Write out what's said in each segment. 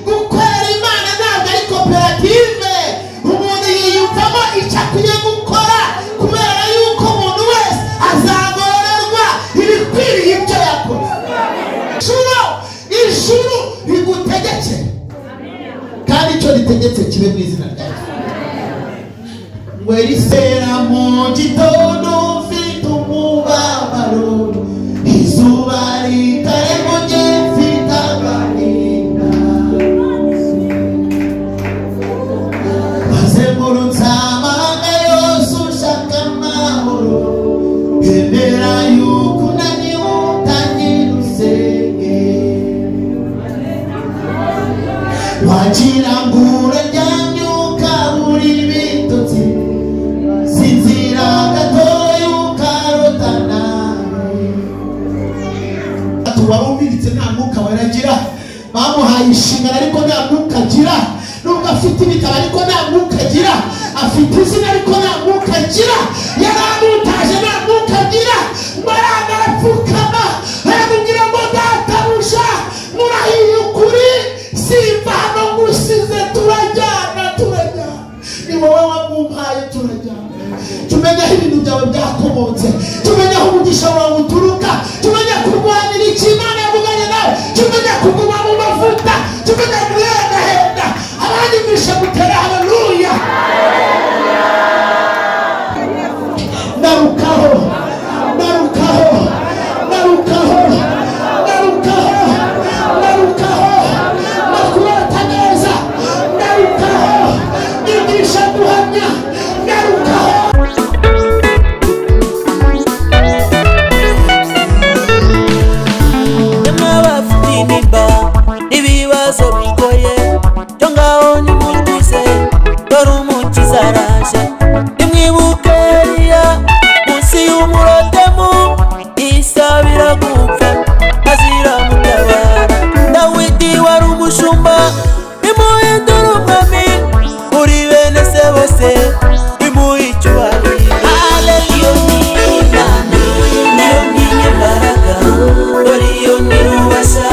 Gukorera Imana ntabwo ari koperative. Umuntu yiyumvamo icyo akwiye gukora, kubera yuko umuntu wese azagororerwa ibikwiriye ibyo yakoze. Ijuru rigutegeke, kandi icyo ritegetse kibe mu izina rya Yesu. Werisera mu gitondo mfite umubabaro, izuba ritarenze mfite agahinda, wazengurutse amahanga yose ushaka amahoro, emera yuko unaniwe utangira usenge, wagira ngo uraryamye ukabura ibitotsi, sinzira gatoya ukarota nabi. Wari nta mwuka weragira, bamuhaye inshingano ariko nta mwuka agira, nubwo afite ibitabo ariko nta mwuka agira, afite izina ariko nta mwuka agira, yaramutaje nta mwuka agira, maranga arapfukama aramubwira ngo databuja murahiye ukuri, simva hano ngusize, turajyana turajyana, ni wowe wamumpaye turajyana. Tumenye aho ibintu byawe byakomotse, tumenye aho umugisha wawe uturuka, tumenye kurwanira icyo Imana yavuganye nawe, tumenye kuguma mu mavuta, tumenye guhendahenda abanyumvishe mutera haleluya. Narukaho, narukaho, narukaho, narukaho, narukaho, nakurota neza, narukaho, nigisha guhamya, narukaho. Ibibazo bigoye byo ngaho nimutuze, dore umukiza araje. Nimwibuke Eliya munsi y'umurotemu, isabira gupfa azira mutabara. Dawidi wari umushumba nimuhindura umwami, uri bene se bose nimuhe icyubahiro. Iyo ni Imana, niyo ni imbaraga, dore iyo ni rubasha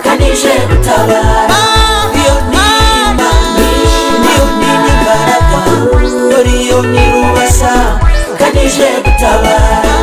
kanije gutabara. Iyo ni Imana, niyo ni imbaraga, dore iyo ni rubasha kanije gutabara.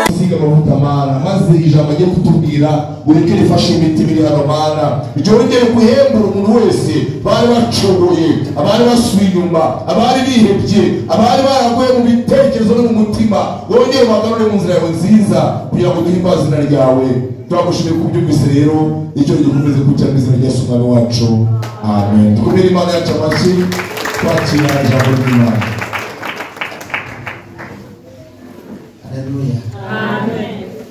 Usiga amavuta Mana, maze ijambo agiye kutubwira ureke rifashe imitima iri hano Mana, ryongere guhembura umuntu wese bari bacogoye, abari basubiye inyuma, abari bihebye, abari baraguye mu bitekerezo no mu mutima, wongere ubagarure mu nzira yawe nziza kugira ngo duhimbaze izina ryawe. Turagushimiye kubyumvise rero, icyo gikomeze kujya mu izina rya Yesu Umwami wacu, amen. Dukomere Imana yacu amashyi twakira ijambo ry'Imana. Haleluya.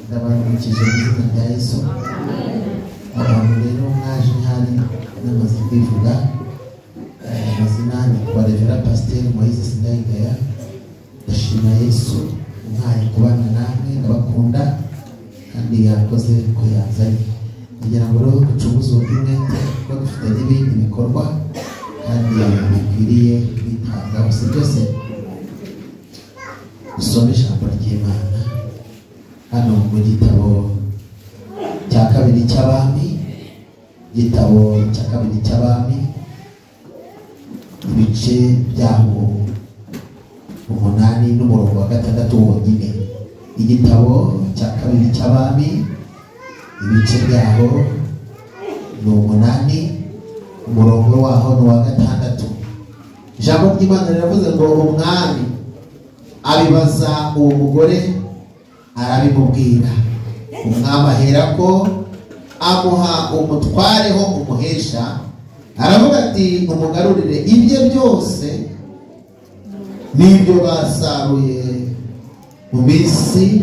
Ndabaramukije mu izina rya Yesu. Abantu rero mwaje hari namaze kwivuga amazina, nitwa Revera Pasiteri Moise Sindayigaya. Ndashima Yesu umpaye kubana namwe, ndabakunda kandi yakoze ko yazanye kugira ngo rero ducunguze umwete kuko dufite n'ibindi bikorwa kandi bikwiriye kwitabwaho. Si byose dusome ijambo ry'Imana hano mu gitabo cya kabiri cy'Abami, igitabo cya kabiri cy'Abami, ibice byaho 8 n'umurongo wa 6 wonyine. Igitabo cya kabiri cy'Abami, ibice byaho ni 8, umurongo waho ni uwa 6. Ijambo ry'Imana riravuze ngo umwami abibaza uwo mugore arabimubwira. Umwami aherako amuha umutware ho umuhesha, aravuga ati umugarurire ibye byose n'ibyo basaruye mu minsi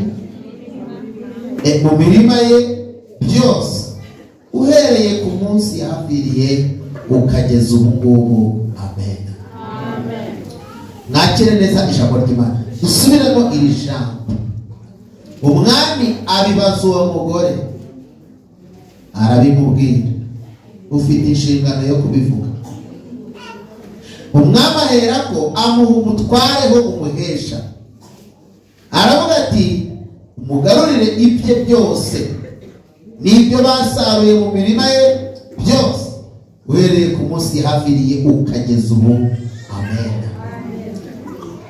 mu mirima ye byose, uhereye ku munsi yaviriye ukageza ubu ngubu. Amen. Mwakire neza ijambo ry'Imana. Dusubiremo iri jambo. Umwami abibaza uwo mugore arabimubwira. Ufite inshingano yo kubivuga. Umwami aherako amuha umutware ho umuhesha, aravuga ati Umugarurire ibye byose n'ibyo basaruye mu mirima ye byose, uhereye ku munsi yahaviriye ukageza ubu. Amen.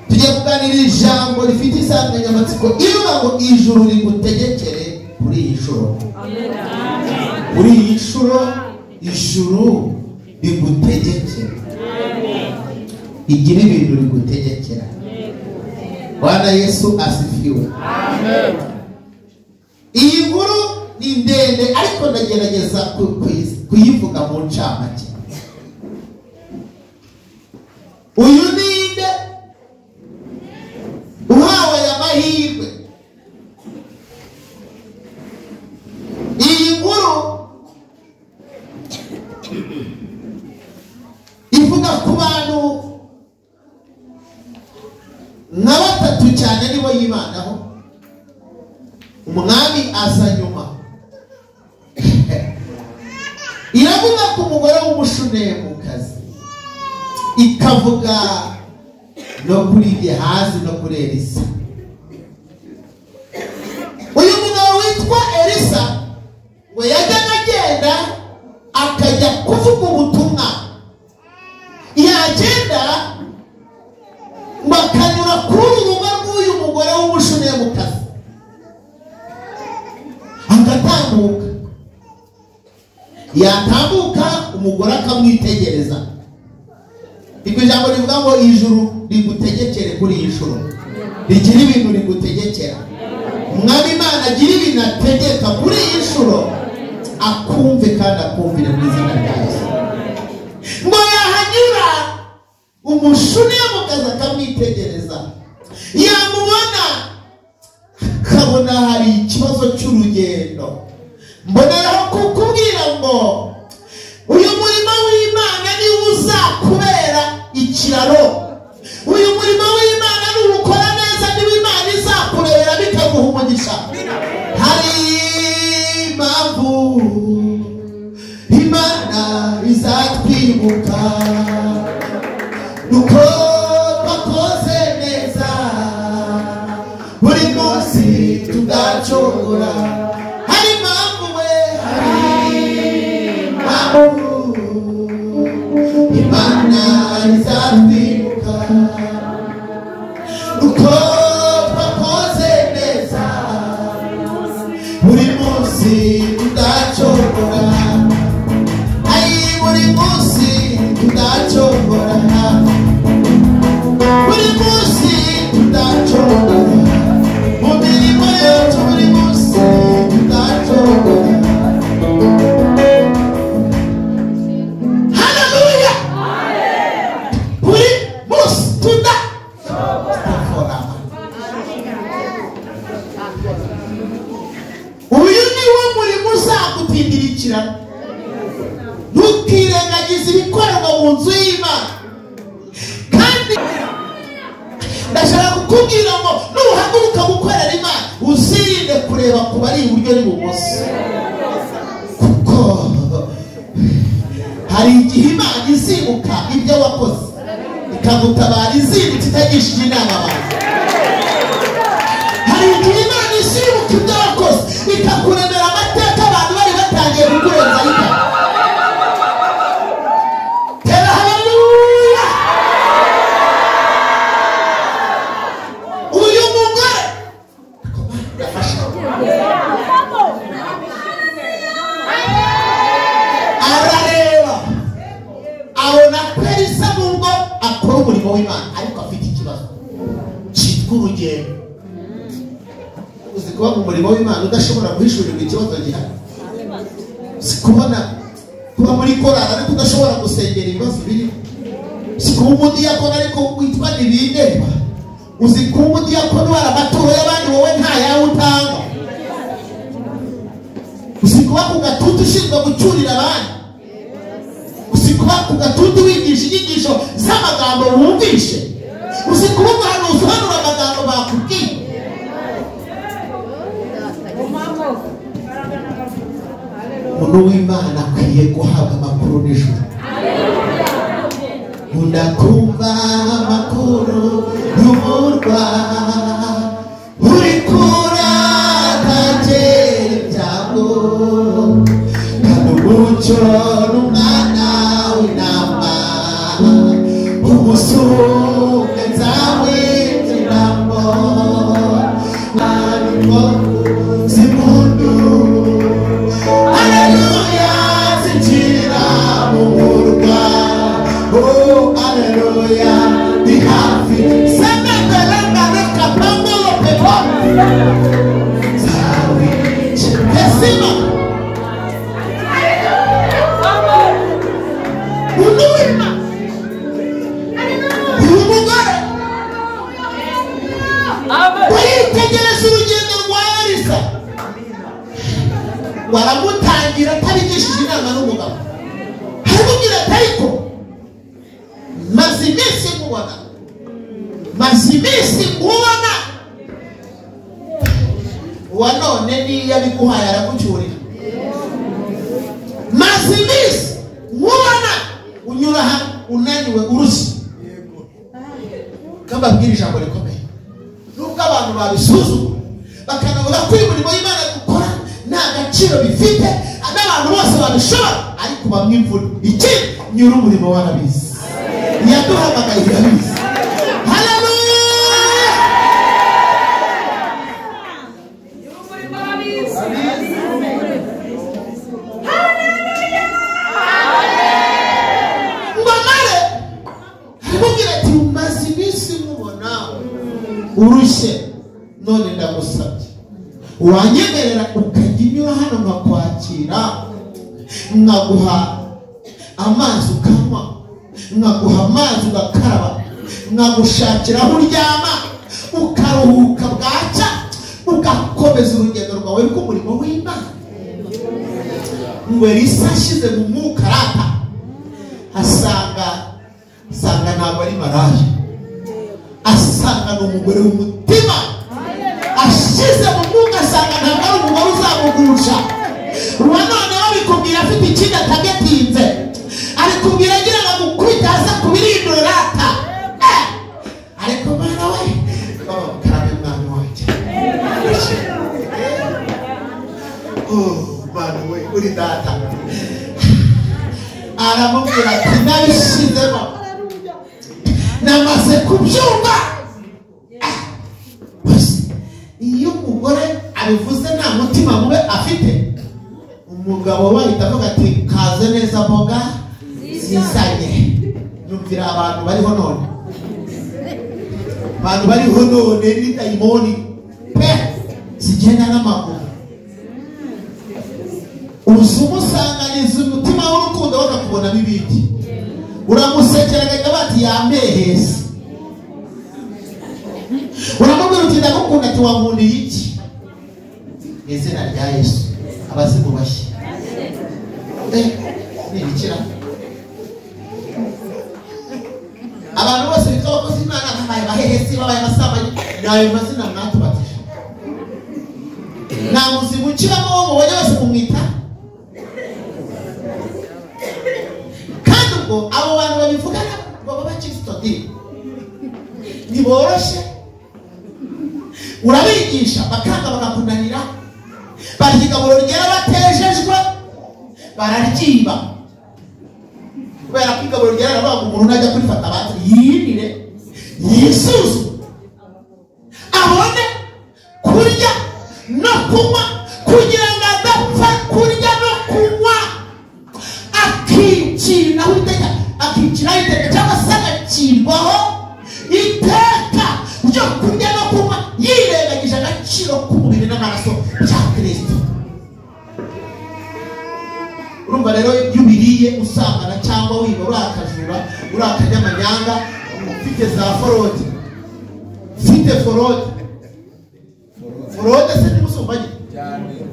Tugiye kuganira ijambo rifite insanganyamatsiko ivuga ngo ijuru rigutegekere kuri iyi nshuro. Kuri iyi nshuro ijuru rigutegekere, igira ibintu rigutegekera. Bwana Yesu asifiwe. Amen. Iyi nkuru ni ndende ariko ndagerageza kuyivuga mu ncamake. Uyu ninde uhawe aya mahirwe? Iyi nkuru ivuga ku bantu nka batatu cyane nibo yibanaho. Umwami aza nyuma. Iravuga ku mugore w'umushunemukazi, ikavuga no kuri Gehazi no kuri Elisa. Uyu mugabo witwa Elisa ngo yajyaga agenda akajya kuvuga ubutumwa, yagenda ngo akanyura kuri urugo rw'uyu mugore w'umushunemukazi agatambuka. Yatambuka umugore akamwitegereza. Iryo jambo rivuga ngo ijuru rigutegekere kuri iyi nshuro, rigira ibintu rigutegekera. Umwami Imana agira ibintu ategeka kuri iyi nshuro, akumve kandi akumvire mu izina rya Yesu. Ngo yahanyura umushunemukazi akamwitegereza, yamubona akabona hari ikibazo cy'urugendo. Mboneraho kukubwira ngo uyu murimo w'Imana niwo uzakubera ikiraro. Uyu murimo w'Imana nuwukora neza niwo Imana izakurebera bikaguha umugisha. Hari impamvu Imana izatwibuka nuko twakoze neza, buri munsi tugacogora. Hari impamvu we, hari impamvu Imana izatwibuka nuko twakoze neza, buri munsi tudacogora. Ay, buri munsi tudacogora, buri munsi tudacogora, mu mirimo yacu buri munsi tudacogora. Haleluya! Buri munsi tudacogora. Uyu ni wo murimo uzagutindira ikiraro. Ntukirengagize ibikorerwa mu nzu y'Imana. Kandi ndashaka kukubwira ngo nuhaguruka gukorera Imana, uzirinde kureba ku bari iburyo n'ibumoso, kuko hari igihe Imana izibuka ibyo wakoze ikagutabara izibutse itagishije inama abantu. Hari igihe Imana izibuka ibyo wakoze ikakuremera amateka abantu bari batangiye kukurenza itaka. Tera haleluya! Uyu mugore arareba abona ko Elisa nubwo akora umurimo w'Imana ariko afite ikibazo cyitwa urugendo. Uzi kuba mu murimo w'Imana udashobora guhishurirwa ikibazo gihari? Si kubona kuba muri korali ariko udashobora gusengera ibibazo birimo? Si kuba umudiyakoni ariko witwa ntibindeba? Uzi kuba umudiyakoni ubara amaturo y'abandi wowe nta yawe utanga? Uzi kuba ku gatuti ushinzwe gucyurira abandi? Uzi kuba ku gatuti wigisha inyigisho z'amagambo wumvishe? Uzi kuba umuhanuzi uhanura amagambo bakubwiye? Umuntu w'Imana akwiye guhabwa amakuru nijoro. Nkunda kumva amakuru y'umurwa uri kure. Umucyo n'umwana w'intama, umusuke nzawinjiramo, ariko zimpundu, haleluya, zinjira mu murwa, oh haleluya, ndi hafi, semeberenga reka pangolo pepo, nzawinjira, esima. Witegereza urugendo rwa Elisa, waramutangira atabigishije inama n'umugabo, aramubwira ati ariko maze iminsi nkubona, maze iminsi nkubona, uwa none niyo abiguhaye aragucyurira, maze iminsi nkubona unyura aha unaniwe urushye. Kambabwira ijambo rikomeye, nubwo abantu babisuzuma bakanavuga ko uyu murimo w'Imana dukora nta gaciro bifite, n'abantu bose babishobora, ariko bamwe imvune. Ikindi nyura umurimo warabizi, yaduhamagaye irabizi. Haleluya! Ngo amare aramubwira ati umaze iminsi nkubona urushye, none ndagusabye wanyemerera ukajya unyura hano nkakwakira, nkaguha amazi ukanywa, nkaguha amazi ugakaraba, nkagushakira aho uryama ukaruhuka, bwacya ugakomeza urugendo rwawe rw'umurimo w'Imana. Ngo Elisa ashyize mu mwuka arata, asanga ntabwo ari maraya, asanga ni umugore w'umutima. Ashize mu mwuka asanga ntabwo ari umugore uzamugusha. Uwa none babikubwira afite ikindi atagatinze, arikubwira agira ngo agukubite hasi akubirindure rata. Ariko mwana we, karame mwana wanjye, oh mwana we uri data. Aramubwira ati nabishizemo, namaze kubyumva. Iyo umugore abivuze nta mutima mubi afite, umugabo we ahita avuga ati kaze neza mboga zizanye. Nyumvira abantu bariho none, abantu bariho none ni dayimoni pe zigenda n'amaguru. Uza umusanganiza umutima w'urukundo bakakubonamo ibindi, uramusekera agahita bati yampehese, uramubwira uti ndagukunda, ati wankundiye iki? Mu izina rya Yesu abazimu bashya nibikira. Abantu bose bitwa abakozi b'Imana babaye abahehesi, babaye abasambanyi, ni ayo mazina mwatubatije. Nta muzimu ukibamo uwo mubonye wese kumwita. Kandi ubwo abo bantu babivuga baba bakristo di ntiboroshe, urabigisha bakanga bakakunanira, barya igaburo ryera batejejwe bararyiba. Kubera ko igaburo ryera baravuga ngo umuntu najya kurifata abanze yinire yisuzume abone kurya no kunywa, kugira ngo adapfa kurya no kunywa akiciraho iteka, akiciraho iteka cyangwa se agacirwaho iteka ryo kurya no kunywa yirengagije agaciro k'umubiri n'amaraso bya Kristo. Urumva rero iyo ubiriye usambana cyangwa wiba, uri akajura, uri akanyamanyanga, ufite za forode, ufite forode, forode se ntimusumbanye,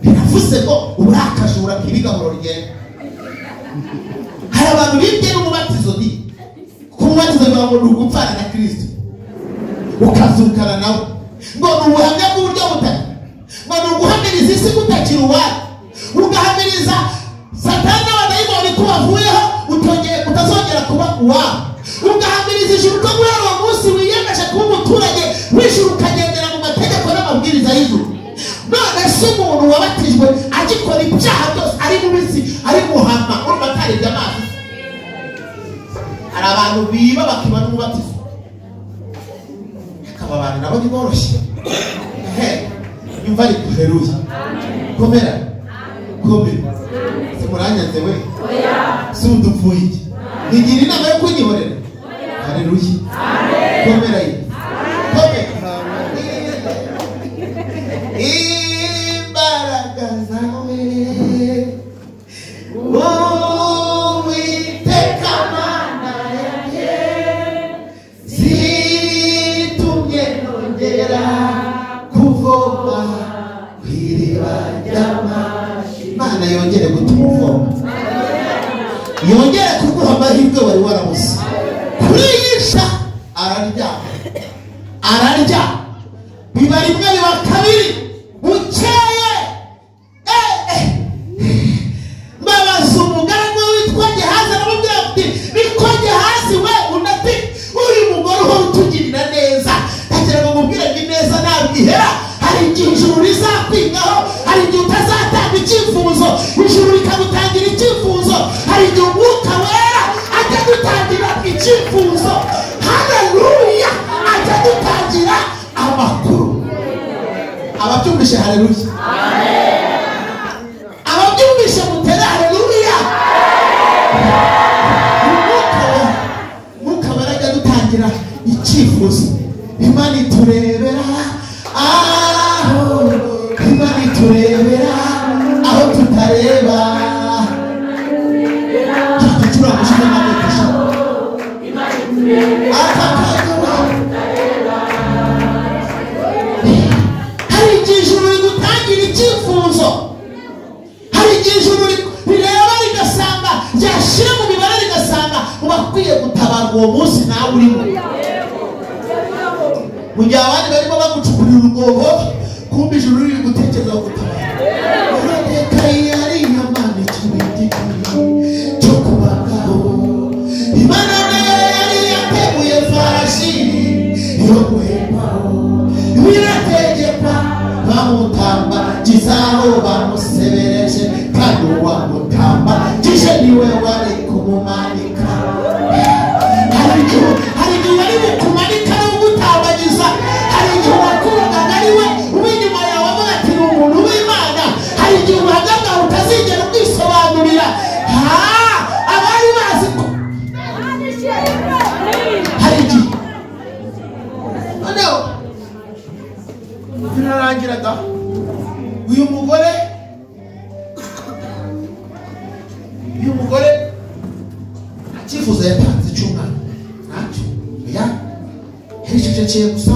biravuze ngo uri akajura k'ibigaburo rigenda. Hari abantu bibye n'umubatizo di, kuko umubatizo bivuga ngo ni ugupfana na Kristo ukazukana nawe, ngo ni ubuhamya bw'uburyo butatu, ngo ni uguhamiriza isi kutakira uwayo, ugahamiriza Satani n'abadayimoni ko bavuyeho utazongera kuba uwawe, ugahamiriza ijuru ko guhera uwo munsi wiyemeje kuba umuturage w'ijuru ukagendera mu mategeko n'amabwiriza y'ijuru. None se umuntu wabatijwe agikora ibyaha byose ari mu bisi ari muhama, Ariko haleluya. Komera. Komera. Se muranyanze we? Oya. Si udupfuye iki? Ntigira inama yo kunyihorera. Haleluya. Amen. Komera ye. Komera. Imbaraga zawe Uwiteka Mana yanjye zitumye nongera kuvoma ku iriba ry'amazi. Imana yongere gutuma uvoma, yongere kuguha amahirwe wari warabuze. Kuri iyi sha araryama, ararya biba rimwe biba kabiri, bukeye mbabaza umugaragu witwa Gehazi, aramubwira ati niko Gehazi we, undi ati uyu mugore uhora utugirira neza. Ndagira ngo mubwire ngo ineza ntabwo ihera. Hari igihe ijuru rizakwigaho, hari igihe utazatanga icyifuzo, ijuru rikagutangira icyifuzo. Hari igihe umwuka wera ajya gutangira icyifuzo. Haleluya, ajya gutangira amakuru. Ababyumvishe haleluya. Ababyumvishe mutere haleluya. Umwuka wera ajya gutangira icyifuzo. Imana iturebera aho, Imana iturebera aho tutareba. Hari igihe ijuru rigutangira icyifuzo, hari igihe ijuru rireba rigasanga, ryashyira mu mibare rigasanga ubakwiye gutabarwa uwo munsi nawe urimo. Mu gihe abandi barimo bagucukurira urwobo, kumva ijuru riri gutekereza gutabara. Moridekayi yari yamanikiwe igiti cyo kubagaho, Imana nayo yari yateguye farashi yo guhekwaho. Birategekwa bamutambagizaho, bamusebereje, kandi uwamutambagije niwe wari kumumanika. Hari igihe wari bukumanika no kugutambagiza, hari igihe wakurogaga ari we uw'inyuma yawe avuga ati ni umuntu w'Imana. Hari igihe ubuhamya bwawe utazigera ubwisobanurira. Abari bazi ko hari igihe noneho birarangira da uyu mugore icyifuzo yatanze cy'umwana ntacyo, oya, yaricecekeye gusa,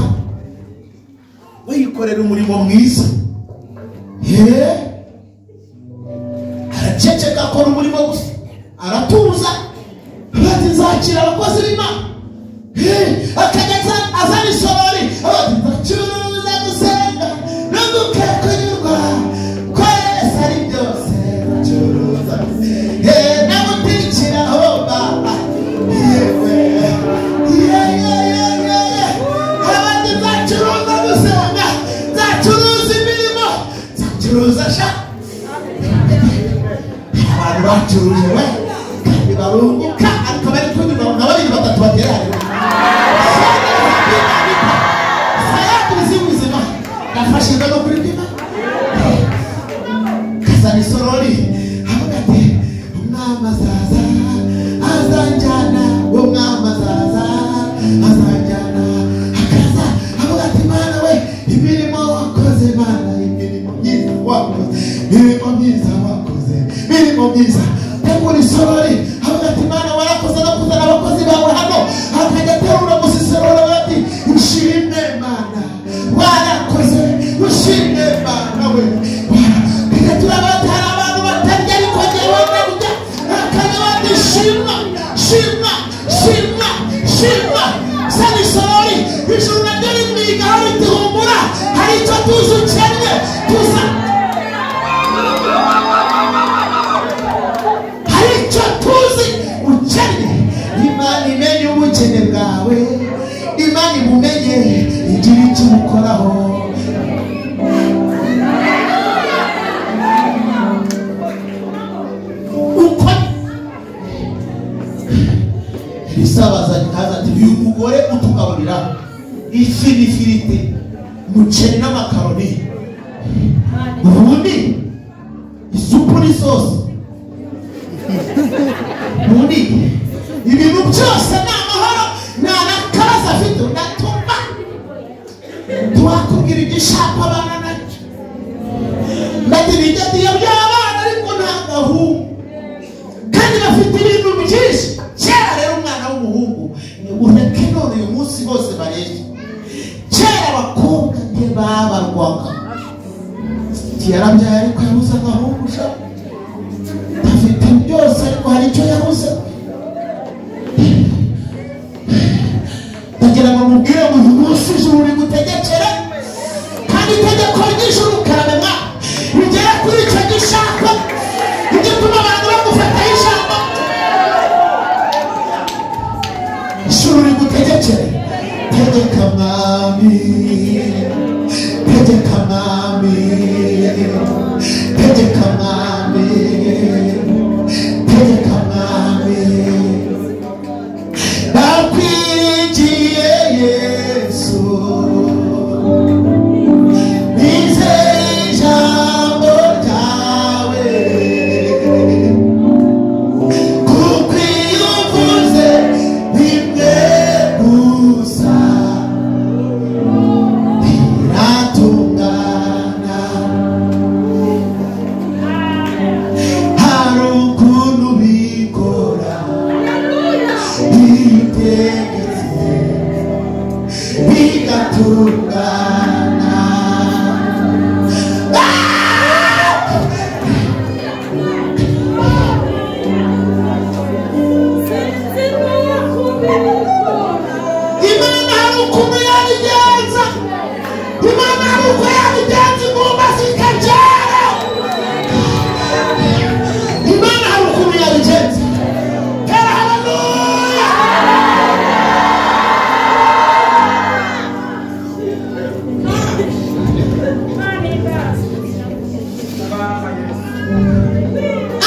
we yikorera umurimo mwiza. Araceceka akora umurimo gusa, aratuza, ati nzakira abakozi b'Imana. Akajya azana isorori, ati nzacuruza gusenga no gukekunyurwa ko Yesu ari byose, nzacuruza nagutikiraho baba yewe abandi nzacuruza gusenga, nzacuruza imirimo, nzacuruza sha. Abantu bacuruje we kandi barunguka, ariko bari kunyura nka babiri batatu batera haleluya. Nafashijwe no kuri pima kazana isorori, avuga ati umwami azaza azanjyana, umwami azaza azanjyana. Akaza avuga ati Mana we, imirimo wakoze Mana, imirimo myiza wakoze, imirimo myiza wakoze, imirimo myiza. Tegura isorori, avuga ati Mana warakoze no kuzana abakozi bawe hano. Akajya aterura gusa isorori, avuga ati ushimwe Mana, warakoze, ushimwe Mana we. Turabata abantu batarya ariko njyewe ndarya. Akajya bati shima, shima, shima, shima. Sani isorori, ijuru naryo rimwigaho riti humura, hari icyo tuzi ukennye, tuza hari icyo tuzi ukennye. Imana imenye ubukene bwawe, Imana ibumenye, igira icyo ibukoraho. Uko Elisa aza ati uyu mugore utugaburira ifi n'ifiriti, umuceri n'amakaroni, Ubundi isupu n'isosi, ubundi ibintu byose ni amahoro, nta n'akabazo afite. Ndatuma ntiwakubwira igishaka abana nacyo, ndagira ibyo by'abana ariko nta gahungu, kandi bafite ibintu byinshi. Kera rero umwana w'umuhungu ni ureke, none uyu munsi bose bareshya. Kera abakobwa ntibabarwaga, yarabyaye ariko yabuze agahungu, afite byose ariko hari icyo yabuze. Ndagira ngo mubwire ngo uyu munsi ijuru rigutegekere, kandi itegeko ry'ijuru karabemwa rigera kuri icyo gishaka, igituma abantu bagufataho ijambo. Ijuru rigutegekere. Tegeka mwami, tegeka mwami, tegeka mwami, tegeka mwami. Nakwigiye Yesu, nizeye ijambo ryawe, kuko iyo uvuze rimwe gusa biratungana. Hari ukuntu bikora bitegetse bigatungana. Imana hari ukuntu yabigenza, Imana hari uko yabigenza ingumba zikabyara. Imana hari ukuntu yabigenza. Tera haleluya.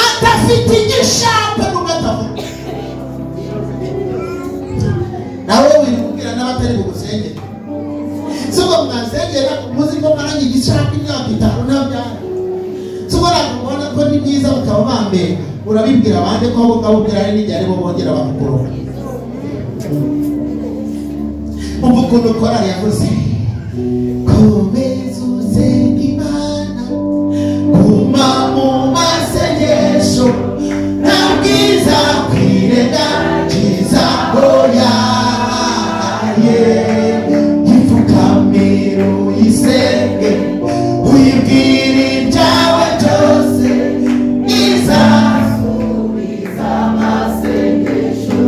Adafite igishaka nubwo atavuga, nawe wibwira n'abatari bugusengere. Siko mwasengera muzi ko maranye igishaka imyaka 5 ntabyara, siko nakubona ko ni byiza bakaba bambera. Urabibwira abandi ko abo ngabo ubwira hari n'igihe aribo bongera bakugorora. Umva ukuntu korali yavuze: komeza usenge Imana, guma mu masengesho, nta bwiza kwirengagiza oyaye, ipfukamiro uyisenge, uyibwire ibyawe byose, izasubiza amasengesho.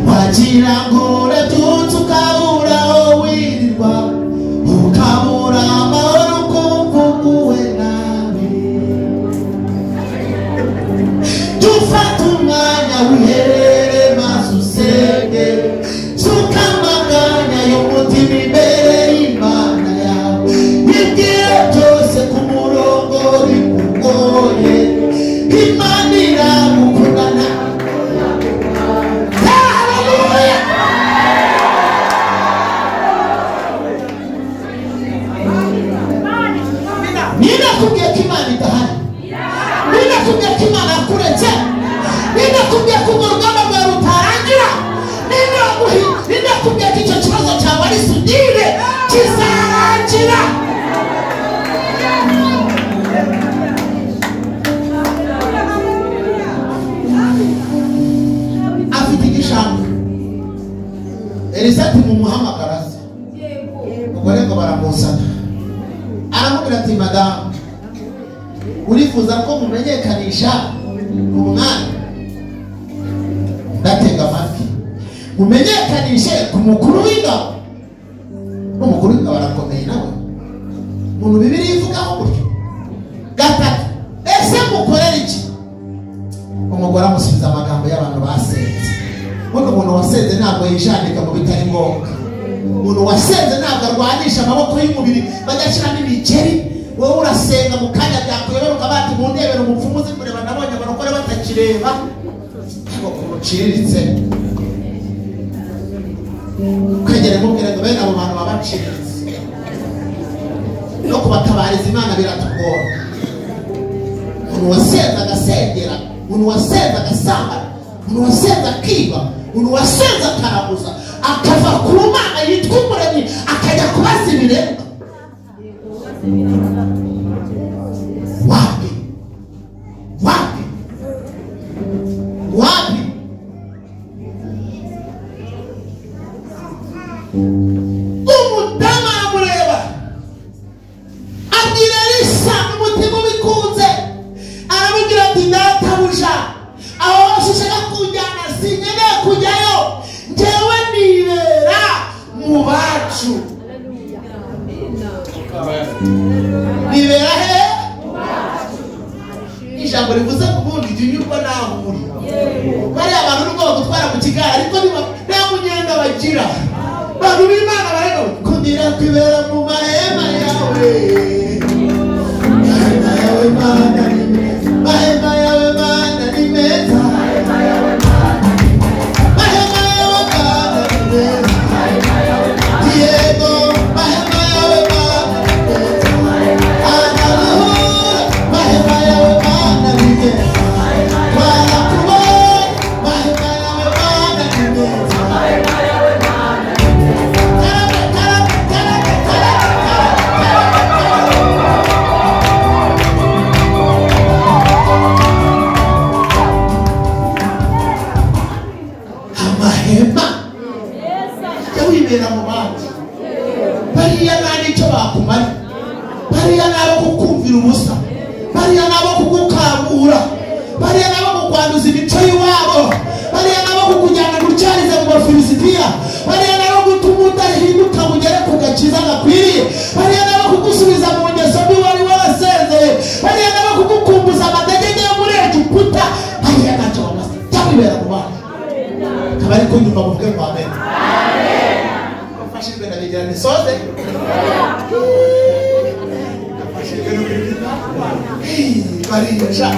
Wagira ngo urabyutse ukabura aho wirirwa, ukabura amahoro ukumva uguwe nabi. Jya ufata umwanya wiherere maze usenge, suka amaganya y'umutima imbere y'Imana yawe, ibwire byose ku murongo bikugoye. Imana iragukundana. Haleluya. Ninakubwiye ko Imana idahari, ninakubwiye ko Imana yakuretse, ninakubwiye ko urwo rugamba rwawe rutarangira, ninakubwiye ko icyo kibazo cyawe ari sudire kizarangira. Afite igishanga. Elisa ati mumuhamagara se. Umugore ngo baramuzana, aramubwira ati madamu, urifuza ko mumenyekanisha ku mwami? Ndatega amatwi. Mumenyekanishe ku mukuru w'ingabo. N'umukuru w'ingabo arakomeye nawe, umuntu Bibiliya ivugaho gutyo. Gatatu, ese mukorera iki? Umugore amusubiza amagambo y'abantu basenze. Ubundi umuntu wasenze ntabwo yijandika mu bitari ngombwa. Umuntu wasenze ntabwo arwanisha amaboko y'umubiri bagashyiramo imigeri. Wowe urasenga mu kanya byakuyobera ukabati mu ndebera umupfumu uzi kureba, nabonye abarokore batakireba ntabwo uciriritse. Kwegera Nkubwira ngo bene abo bantu babaciriritse no kubatabariza Imana biratugora. Umuntu wasenze agasengera, umuntu wasenze agasambana, umuntu wasenze akiba, umuntu wasenze akaraguza, akava ku Mana yitwa Umuremyi akajya kubaza ibiremwa. Wapi? Wapi? Wapi? Umudamu aramureba abwira Elisa umutima ubikunze, aramubwira ati databuja, aho hose ushaka kunjyana sinkeneye kujyayo, njyewe nibera mu bacu. Nibera he? Ijambo rivuze ku bundi jya unyurwa n'aho uri. Bariya abantu nubwo bagutwara mu kigare ariko nta munyenda bagira. Bantu b'Imana barega kundira kwibera mu mahema yawe. Mahema yawe Mana ni meza. Mahema yawe Mana ni meza. Mahema yawe Mana ni meza. Yego, mahema yawe Mana ni meza. Anaruhura, mahema yawe Mana ni meza. Barakubonye, mahema yawe Mana ni meza. Amahema jya wibera mu bandi. Bariya nta n'icyo bakumara, bariya ni abo kukumvira ubusa, bariya ni abo kugukangura, bariya ni abo kukwanduza imico y'iwabo, bariya ni abo kukujyana gutyariza mu Bafilisitiya, bariya ni abo gutuma udahinduka ngo ugere ku gakiza gakwiriye, bariya ni abo kugusubiza mu ngeso mbi wari warasezeye, bariya ni abo kugukumbuza amadegede yo muri Egiputa. Bariya ntacyo bamaze. Jya wibera mu bandi. Akaba ariko nyuma muvuge ngo amen. Mfashijwe na begerane soze. Mfashijwe no kubyina. Bariya sha,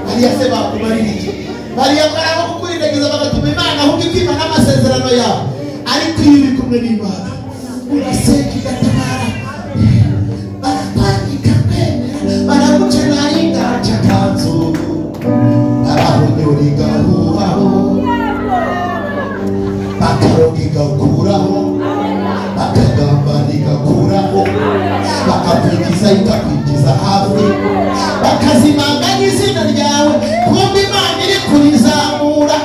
bariya se bakumarira iki? Bariya barabo kukurindagiza bagatuma Imana ahubwo ikima n'amasezerano yawe. Ariko iyo uri kumwe n'Imana urasenga igatabara, barakwandika kwemera, baraguca n'ay'ingaca kanzu, barahunyura igahuhaho, bakaroga igakuraho, bakagambana igakuraho, bakakwigiza ikakwigiza hafi, bakazimanganya izina ryawe kumbe Imana iri kurizamura,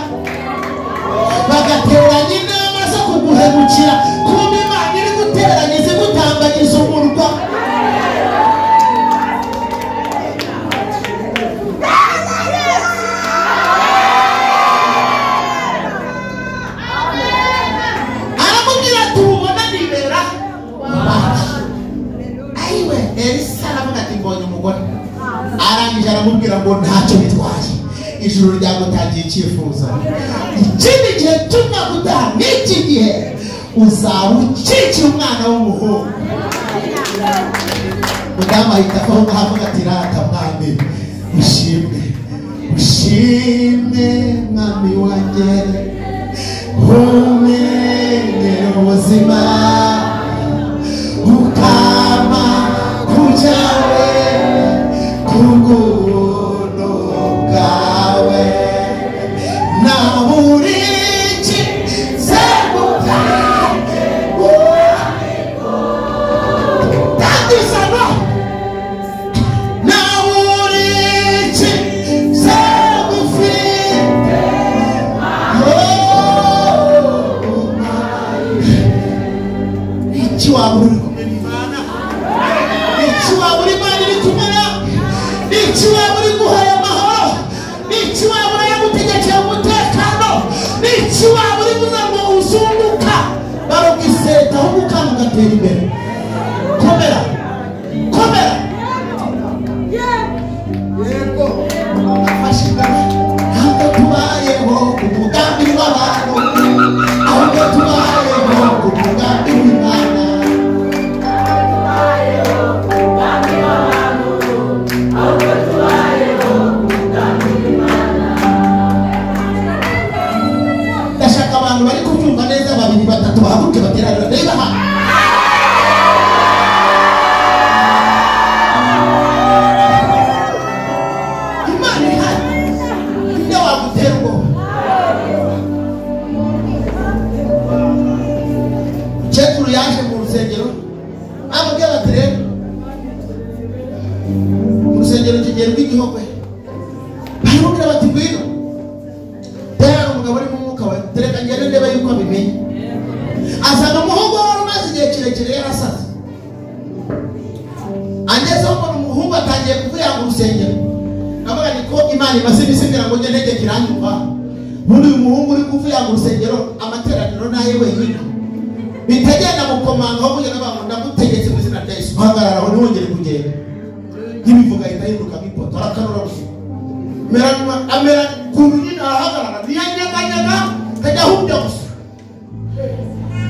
bagateranya inama zo kuguhemukira kumbe Imana iri guteranya izigutambagiza umurwa. Aramubwira ati ubona nibera mu bacu. Ayiwe, Elisa aravuga ati mbonye umugore. Arangije aramubwira ngo ntacyo bitwaye, ijuru ryagutangiye icyifuzo. Ikindi gihe cy'umwaka utaha n'iki gihe uzaba ukikiye umwana w'umuhungu. Mudamu ahita avaho ngaho avuga ati rata mwami ushimwe, ushimwe mwami wanjye, umenye ubuzima ukama kujawe kubw'ubuntu bwawe na buri kizegutange tandisano na buri kizegufite. Iki waba uri kumwe n'Imana? Iki waba uri Imana iri kumwe nawe? Iki waba uri guhaye amahoro? Iki waba uri yagutegekeye umutekano? Iki waba uri kugira ngo uzunguka baroga iseta ahubwo ukanga ugatera imbere? Komera, komera. Yego, afashe ingabo. Ntabwo tubayeho ku mugambi w'abantu, ahubwo tubayeho ku mugambi w'Imana. Ndashaka abantu bari kubyumva neza, babiri batatu bahaguruke baterane. Reba Umukecuru yaje mu rusengero, amubwira ati rero mu rusengero kigiye rw'igihogwe. Baramubwira bati ngwino. Rero umugabo uri mu mwuka we, tereka ngende ndebe yuko abimenye. Asanga umuhungu we wari umaze igihe kirekire yarasaze. Angezeho mbona umuhungu atangiye kuvuyanga urusengero. Ndavuga nti ko Imana imaze iminsi imbwira ngo njye ntegeke iranyumva. Muri uyu muhungu uri kuvuyanga urusengero, amateraniro n'aye wenyine. Bitagenda mukomanga aho kugenda bavuga ndagutegetse mu izina rya Yesu. Hagarara aho ntiwongere kugenda. Nkibivuga ahita ahinduka nk'ipoto, arakanura gusa. Amera kuntu nyine arahagarara, ntiyanyeganyega, akajya ahumbya gusa.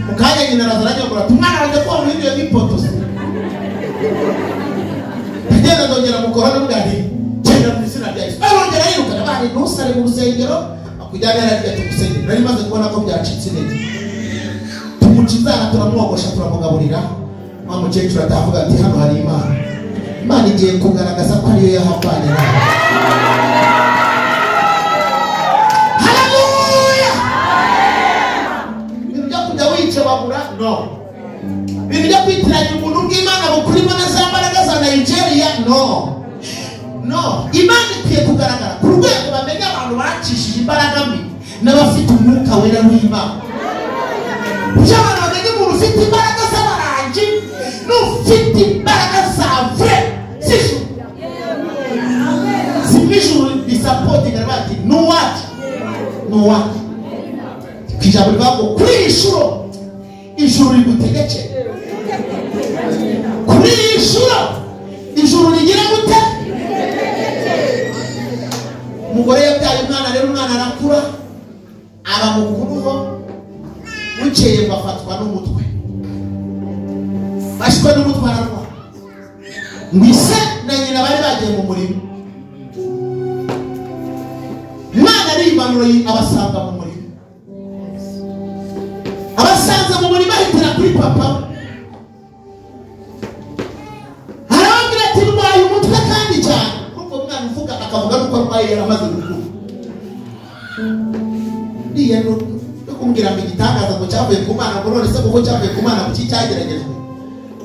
Mu kanya nyina araza aranyagura ati umwana wanjye ko wamuhinduye nk'ipoto se. Agenda ndongera mukora n'ubwa nti genda mu izina rya Yesu. Arongera yirukana bari ntusare mu rusengero, akujyana yaragiye tugusengera. Nari maze kubona ko byacitse intege. Tumuca inzara turamwogosha turamugaburira. Wa mukecuru atavuga ati hano hari Imana. Imana igiye kugaragaza ko ariyo yahavanye nawe. Haleluya! Ibintu byo kujya wicebagura no. Ibintu byo kwitiranya ubuntu bw'Imana bukurimo na za mbaraga za Nigeria no. No, Imana ikwiye kugaragara ku rwego bamenya abantu bacishije imbaraga mbi n'abafite umwuka wera w'Imana. Kugira abantu bamenye umuntu ufite imbaraga z'abarangi n'ufite imbaraga za vrai z'ijuru. Zimwe ijuru risapotinga bati ni uwacu, ni uwacu. Ku ijambo rivuga ngo kuri iyi nshuro ijuru rigutegeke. Kuri iyi nshuro ijuru rigira gute? Umugore yabyaye umwana rero, umwana arakura aba mukuru ho, bukeye bafatwa n'umutwe, bashwe n'umutwe ararwara. Ngo ise na nyina bari bagiye mu murima, umwana arimanura abasanga mu murima, abasanze mu murima ahitira kuri papa we. Arababwira ati ndwaye umutwe kandi cyane. Urumva umwana uvuga akavuga nuko arwaye yaramaze gukura. Ndiye no kumbwira ngo igitangaza ngo cyavuye ku Mana, ngo none se kuko cyavuye ku Mana kuki cyageragejwe?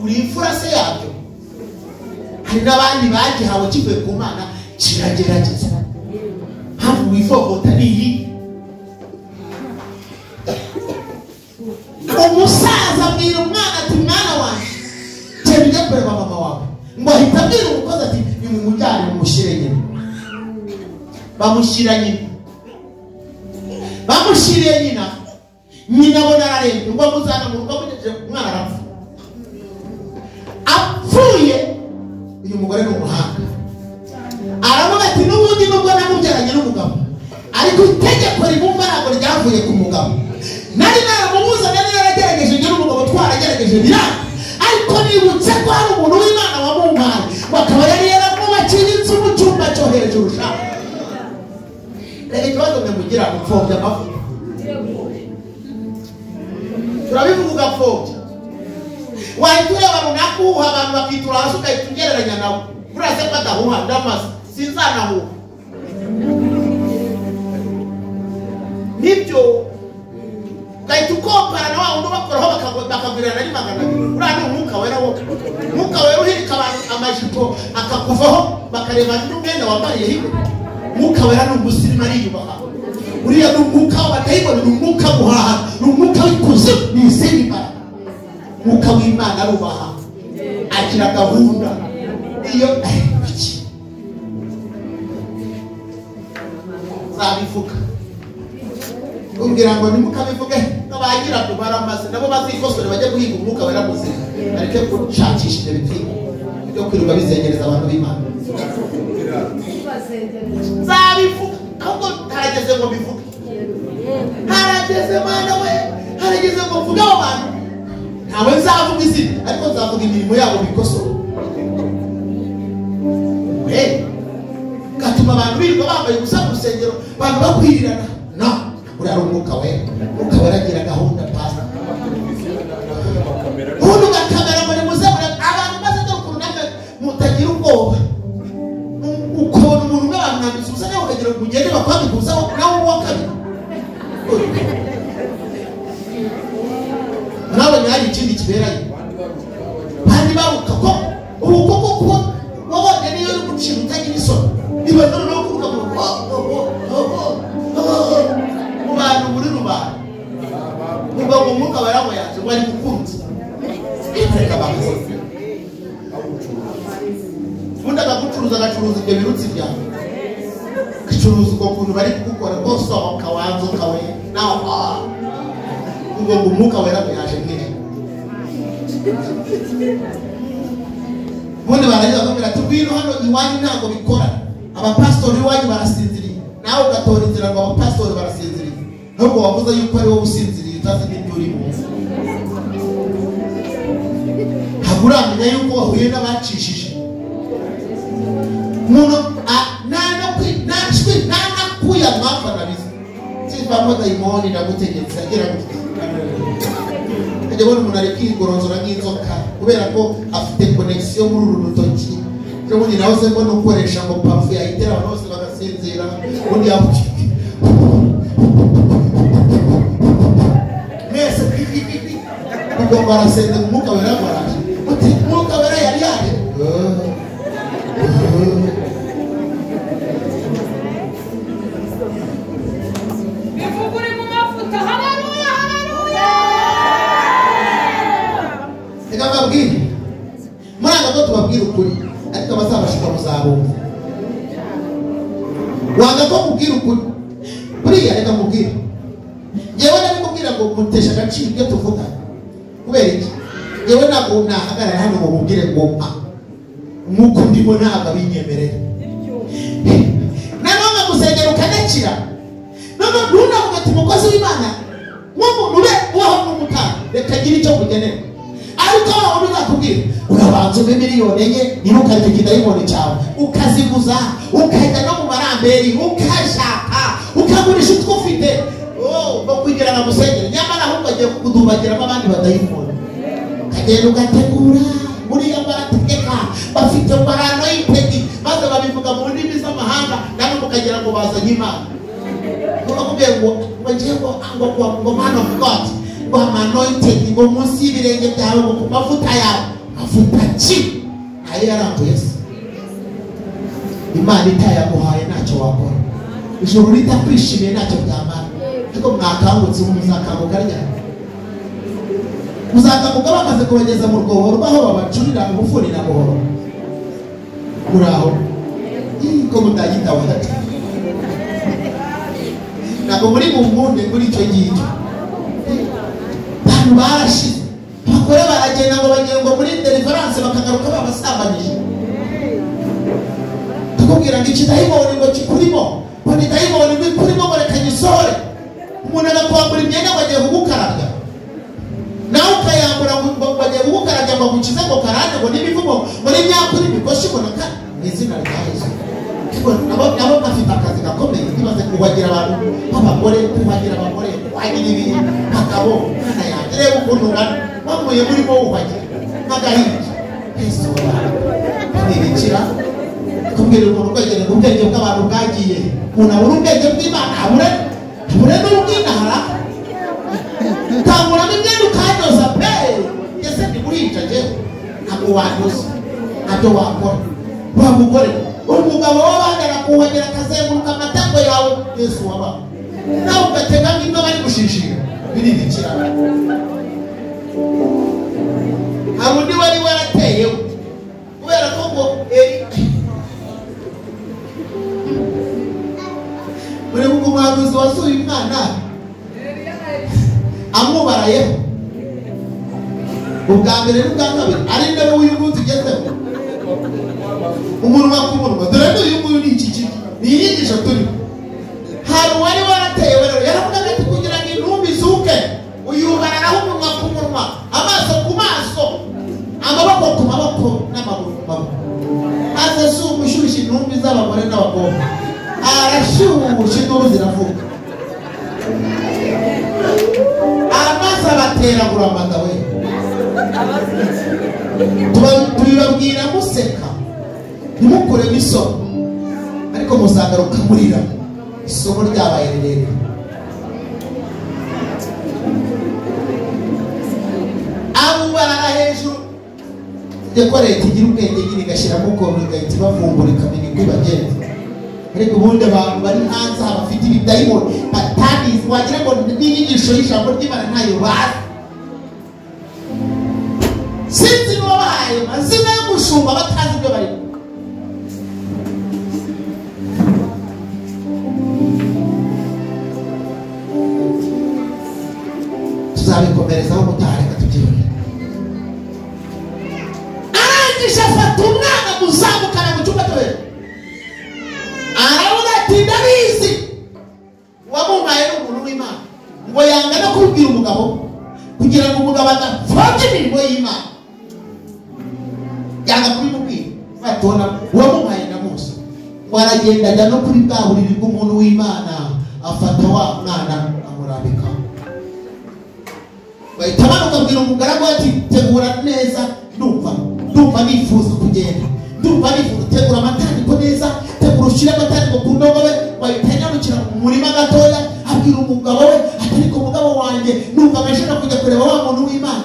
Uri imfura se yabyo? Hari n'abandi bagihawe kivuye ku Mana kiragerageza. Mpamvu wivovota ni iyi. Umusaza abwira umwana ati mwana wanjye genda ujye kureba mama wawe. Ngo ahita abwira umukozi ati nimumujyane mumushyire nyina. Bamushyira nyina. Bamushyiriye nyina, nyina abona ararembye, ngo amuzana mu rugo amugejeje umwana arapfa. Apfuye, uyu mugore ni umuhanga. Aravuga ati n'ubundi nubwo namubyaranye n'umugabo, ariko itegeko rimumva ntabwo ryavuye ku mugabo. Nari naramubuza, nari naragerageje njye n'umugabo twaragerageje biranga, ariko nibutse ko hari umuntu w'Imana wamumpaye, bakaba yari yaramwubakiye inzu mu cyumba cyo hejuru sha. Reka ikibazo mwe mugira gupfobya amavuta. Turabivuga ugapfobya. Wahita ureba runaka uhuha abantu bakitura hasi ugahita ugereranya nawe. Buriya se ko adahuha ndamaze sinzanahuha. Nibyo ugahita ukompara na wa wundi ubakoraho bakagurira ari 200. Uriya ni umwuka wera wo. Umwuka wera uhirika abantu amajipo akakuvaho bakareba n'umwenda wambariye hino. Umwuka wera ni umusirimu ariyubaha. Uriya ni umwuka w'abadayimoni, ni umwuka muhaha, ni umwuka w'ikuzimu, ni izindi mbaraga. Umwuka w'Imana arubaha, agira gahunda. Iyo nzabivuga umbwira ngo ntimukabivuge n'abanyirabyo baramaze nabo bazikosore bajye guhiga umwuka wera muzima, bareke gushakisha ibyo bitimo byo kwirirwa bizengereza abantu b'Imana. Nzabivuga ahubwo harageze ngo bivuge, harageze Mana we, harageze ngo mvuge abo bantu. Ntawe nzavuga izina, ariko nzavuga imirimo yabo bikosora. We gatuma abantu birirwa bambaye ubusa mu rusengero, abantu bakwirirana. No, uriya ari umwuka wera. Umwuka wera agira gahunda pastor. Ubundi ugakamera ngo nimuze abantu maze dore ukuntu namwe mutagira ubwoba. Ukabona umuntu umwe bamwambitse ubusa nawe ukagira ngo ugende bakwambike ubusa nawe uwa kabiri. Mwabonye hari ikindi kiberayo kandi baruka ko ubu koko kuba wabonye niyo uri gucira utagira isoni niba noneho kuvuga ngo mu bantu muri rubanda ubwo ngo umwuka wera ngo yaje ngo ari gukunze reka bakaze ubundi akagucuruza agacuruza ibyo birutsi byawe agacuruza ubwo kuntu bari kugukora ngo sohoka wanzuka we nawe ubwo ngo umwuka wera ngo yaje mwinshi ubundi barangiza bakubwira ati ngwino hano iwanyu ntabwo bikora abapasitori iwanyu barasinziriye nawe ugatora inzira ngo abapasitori barasinziriye nubwo wavuze yuko ari wowe usinziriye utazi n'ibyo urimo ntabwo uramenya yuko wahuye n'abacishije umuntu nta nakuya mwapfa nabizi sivamo dayimoni ndagutegetse agira gutya ajya abona umuntu ari kwigoronzora nk'inzoka kubera ko afite connection muri uru rutoki ejo bundi nawe se mbona ukoresha ngo parufe yayitera abantu bose bagasinzira ubundi mwese ubwo ngo arasenze umwuka wera ngo araje uti umwuka wera yari yaje bivuga uri mu mavuta haleluya haleluya reka mbabwire muranga ko tubabwira ukuri ariko abazabashuka muzabumva wanga ko mubwira ukuri buriya reka mubwire yewe nabikubwira ngo mutesha agaciro ibyo tuvuga kubera iki yewe ntabwo nahagarara hano ngo mubwire ngo mpa nk'uko ndimo ntabwo abinyemerera nanone gusengera ukanakira none ntunavuga ati umukozi w'Imana nk'umuntu ube ubaho n'umutanga reka agire icyo mugenera ariko wa wundi uzakubwira urabanza umpe 4 million ukareka ikidayimoni cyawe ukaziguza ukajya no mu maramberi ukashaka ukagurisha utwo ufite bakugira ngo musengere nyamara ahubwo agiye kukudubagiramo abandi badayimoni ukagenda ugategura buriya barategeka bafite paranoid maze babivuga mu ndimi z'amahanga namwe mukagira ngo bazanye Imana bakubwiye ngo bagiye ngo ngo man of God ngo anointed ngo munsi y'ibirenge byawe ngo ku mavuta yawe avuta ki ayo yarambuye se Imana itayaguhaye ntacyo wakora ijuru ritakwishimiye ntacyo byamara ariko mwakangutse ubu muzakanguka ryari muzakanguka bamaze kubageza mu rwobo rw'aho babacurira ubufuni na buhoro muraho ko mutagitaba ntabwo muri bungunde kuri icyo ngicyo abantu barashize abagore baragenda ngo bagiye ngo muri deliverance bakagaruka babasambanyije tukubwira ngo ikidayimoni ngo kikurimo ngo ni dayimoni ngo ikurimo ngo reka gisohore umuntu agakwambura imyenda ngo agiye kugukarabya nawe ukayambura ngo bagiye kugukarabya ngo agukize ngo karande ngo n'imivumo ngo n'imyakuri imigoshi ngo naka mu izina rya Yesu nabo bafite akazi gakomeye ntibaze kubagira abantu b'abagore kubagira abagore kubagira ibintu abagabo mwana yanjye reba ukuntu ungana bamuye murimo wubagira nk'agahinja Yesu ntibikira kubwira umuntu ubwenge ubwenge bw'abantu bwagiye umuntu abura ubwenge bw'Imana abure n'ubw'intara ukanguramo imyenda ukanyoza pe ese ntiburica njyewe ntabwo wanyoza ntabyo wakora wa mugore umugabo w'abandi arakuhagera akazenguruka amatango yawe Yesu waba nawe ugatega nk'ibyo bari gushishira biribikira hari undi wari warateyeho kubera ko ngo buri umuhanuzi wasuye umwana amubarayeho ubwa mbere n'ubwa kabiri ari nawe w'uyu munsi ugezeho umunwa ku munwa dore n'uyu nguyu ni iki kintu ni inyigisho turimo hari uwari warateye rero yaravugaga ati kugira ngo intumbi izuke uyubararaho umunwa ku munwa amaso ku maso amaboko ku maboko n'amaguru ku maguru maze si umushyushya intumbi z'abagore n'abakobwa arashyushya induru ziravuga amaso abateragura amata we tubibabwira museka ntimukuremo isomo ariko muzagaruka murira isomo ryabaye rirerire Ko leta igira ubwenge nyine igashyiramo ukuntu igahita ibavumbura ikamenya uko ibagenza. Ariko ubundi abantu bari hanze aha bafite ibidayimoni batanizi, wagira ngo n'inyigisho y'ijambo ry'Imana ntayo bazi. Sinzi n'uwabahaye amazina yo gushumba batazi ibyo barimo. Tuzabikomerezaho ubutaha, reka tubyihorere. Arangije afata umwana muzamukana mu cyumba cyo hejuru, aravuga ati ndabizi uwamumpaye ni umuntu w'Imana. Ngo yanga no kubibwira umugabo kugira ngo umugabo adapfobya imirimo y'Imana, yanga kubimubwira. Batona uwamumpaye ndamuzi. Ngo aragenda ajya no kuri bwa buriri bw'umuntu w'Imana, afata wa mwana amurambikaho. Bahita bamanuka abwira umugaragu ati tegura neza, ndumva nifuza kugenda, ndumva nifuza, tegura amatandiko neza, tegura ushyire amatandiko ku ndogobe. Bahita anyarukira mu murima gatoya, abwira umugabo we ati ariko umugabo wanjye numva amashana kujya kureba wa muntu w'Imana.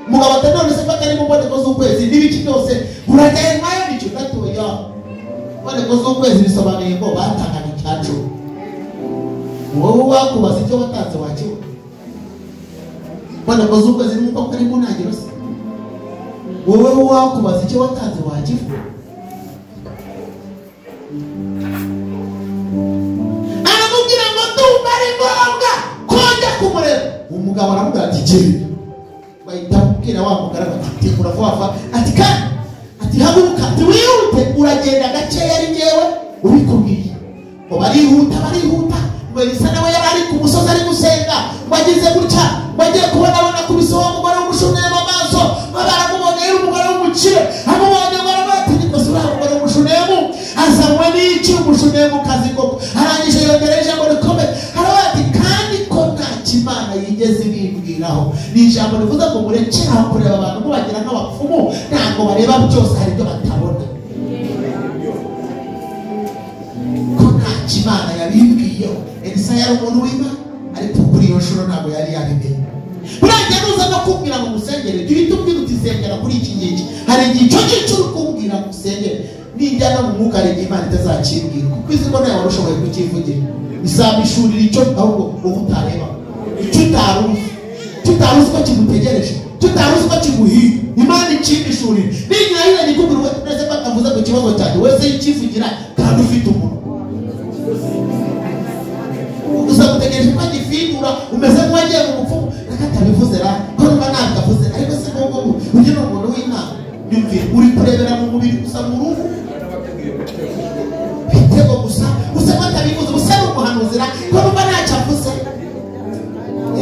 Umugabo ati none se mfata ari mu mboneko z'ukwezi n'ibiki byose urajyayo nkayo nicyo gatoya. Mboneko z'ukwezi bisobanuye ngo batangaga icyacu. Wowe wakubaza icyo watanze wakibona. Mboneko z'ukwezi ni uko ari mu ntangiriro se. Wowe wakubaza icyo watanze wakivuga. Aramubwira ngo ndumva ari ngombwa ko njya kumureba. Umugabo aramubwira ati genda. Bahita amubwira wa mugaragu ati tegura vuba vuba, ati kandi ati haguruka, ati wihute, uragenda gakeya ari njyewe ubikubwiye. Ngo barihuta barihuta. Ngo Elisa nawe yari ari ku musozi ari gusenga, ngo ageze gutya, ngo agiye kubona abona kubise wa mugore w'umushunemu amaso, ngo baramubonye yari umugore w'umukire, amubonye ngo aravuga ati niko se uriya mugore w'umushunemu azanywe n'iki? Umushunemu kazi koko. Arangije yongeraho ijambo rikomeye, aravuga ati kandi ko nta Imana yigeze ibimbwiraho. Ni ijambo rivuze ngo murekere aho kureba abantu mubagira nk'abapfumu, ntabwo bareba byose, hari ibyo batabona. Ko nta Imana yabimbwiyeho. Elisa yari umuntu w'Imana, ariko kuri iyo nshuro ntabwo yari yabimenye. Burangiye nuza no kumbwira ngo musengere, jya uhita umbwira uti sengera kuri iki ngiki. Hari igihe icyo ngicyo uri kumbwira ngo usengere, nijya no mu mwuka hari igihe Imana itazakimbwira, kuko izi ngo nawe wari ushoboye kukivugira. Izabishurira icyo ahubwo wowe utareba, icyo utari uzi, icyo utari uzi ko kigutegereje, icyo utari uzi ko kiguhiga, Imana ikibishurira. Ninyura nikubwira neza ko atavuze ku kibazo cyanjye, wese yikivugira kandi ufite umuntu. Gusa gutegereje ko agifindura, umeze nk'uwagiye mu bupfumu, reka atabivuze ra, ko numva ntabwo avuze, ariko se koko uyu ni umuntu w'Imana. Nyumvire, uri kurebera mu mubiri gusa, mu ruhu bitego gusa, gusa ko atabivuze, gusa ni umuhanuzi ra, ko numva ntacyo avuze.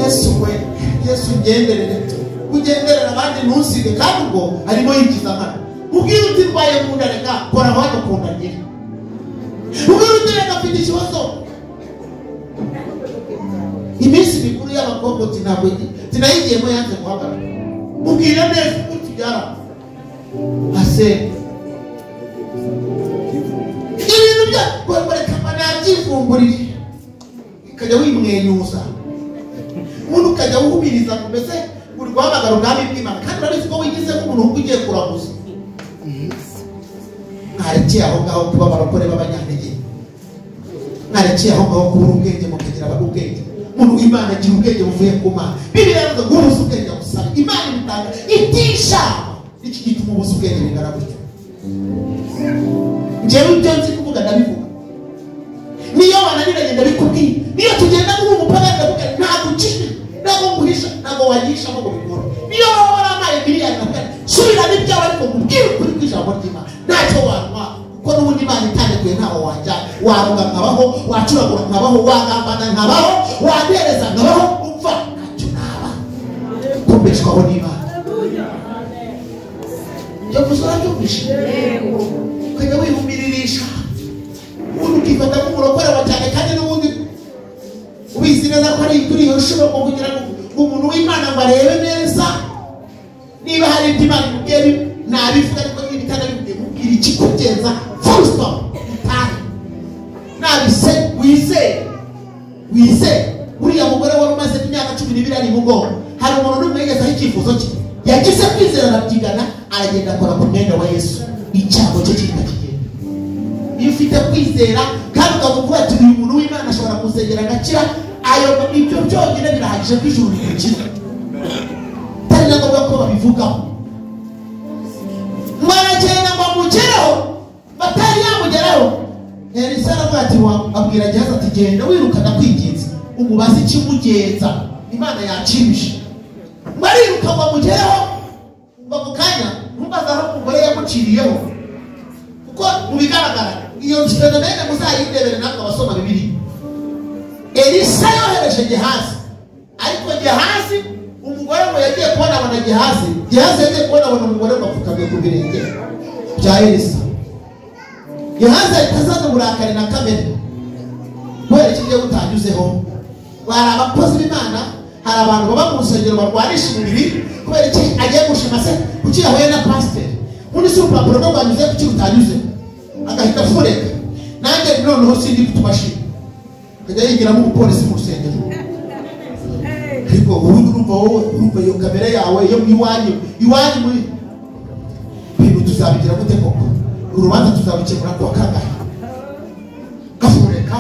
Yesu we, Yesu ugenderere, ugenderere abandi ntusige, kandi ubwo arimo yigiza nkana. Ubwira uti ndwaye mu nda, reka kora hano ku nda ngira. Ubwira uti reka mfite ikibazo. Iminsi mikuru y'abakobwa uti ntabwo tinayigiyemo yanze guhagarara. Mubwire neza uti byara asenga. Ibintu bya reka mba nabyivumburire, ukajya wimwenyuza, ubundi ukajya wuhumiriza ngo mbese uri guhamagara ubwami bw'Imana, kandi urabizi ko wigize nk'umuntu ahubwo ugiye kuraguza. Mwarekeye aho ngaho kuba abarokore b'abanyantege, mwarekeye aho ngaho kubura ubwenge mukagira ubwenge. Umuntu w'Imana agira ubwenge buvuye ku Mana. Bibiliya iravuga ngo ubuze ubwenge busabe, Imana ibutanga itisha. Iki gituma ubuze ubwenge bingana gutyo. Njyewe ibyo nzi kuvuga ndabivuga, niyo wananiranye ndabikubwira, niyo tugenda muri ubu mupaka ndavuga, ntabwo ucisha, ntabwo nguhisha, ntabwo wagishamo ngo bikore. Niyo waba warampaye miliyari ndavuga subiramo ibyawe, ariko nkubwire ukuri kw'ijambo ry'Imana, ntacyo wanywa, kuko n'ubundi Imana itandekuye ntaho wajya. Waruga nkabaho, wacuragura nkabaho, wagambana nkabaho, wadereza nkabaho, umva ntacyo naba kumbeshwaho n'Imana. Ibyo gusa urabyumvishe, ukajya wihumiririsha, ubundi ukifata nk'umurokore wa cyane, kandi n'ubundi ubizi neza ko ari kuri iyo nshuro ngo kugira ngo umuntu w'Imana ngo arebe neza niba hari ibyo Imana imubwiye nabivuga, ariko niba itanabimubwiye mubwira ikikugenza full stop, utahe nabise wizere, wizere. Uriya mugore wari umaze imyaka 12 ari mugongo, hari umuntu n'umwe yigezaho icyifuzo cye, yagize kwizera arabyigana, Aragenda akora ku mwenda wa Yesu, icyago cye kigenda kigenda. Iyo ufite kwizera kandi ukavuga ati uyu muntu w'Imana ashobora kunsengera agakira, ayo ibyo byonyine birahagije ko ijuru rigukiza. Atari na ngombwa ko babivugaho. Baragenda ngo amugereho, batari yamugeraho, Elisa aravuga ati abwira Gehazi ati genda wiruka ndakwinginze umubaze ikimugenza, Imana yakimishe. Bariruka ngo amugereho, ngo ako kanya ntumbaze aho umugore yamuciriyeho, kuko mu bigaragara iyo fenomene muzayindebere natwe abasoma Bibiliya. Elisa yohereje Gehazi, ariko Gehazi umugore ngo yagiye kubona abona Gehazi, Gehazi yagiye kubona abona umugore ngo apfukamye ku birenge bya Elisa. Gehazi ahita azana uburakari na kamere kubera iki gihe utanyuzeho. Hari abakozi b'Imana, hari abantu baba mu rusengero barwanisha umubiri kubera iki agiye gushima se kuki yahuye na pasiteri, undi si urupapuro rwo rwanyuze kuki rutanyuzeho, agahita afureka. Nanjye noneho sindi kutubashima, akajya yigiramo umupolisi mu rusengero. Ariko ubundi urumva wowe, urumva iyo kamere yawe yo iwanyu, iwanyu muri bintu tuzabigira gute koko? Urubanza tuzabikemura kuwa kangahe? Gafureka,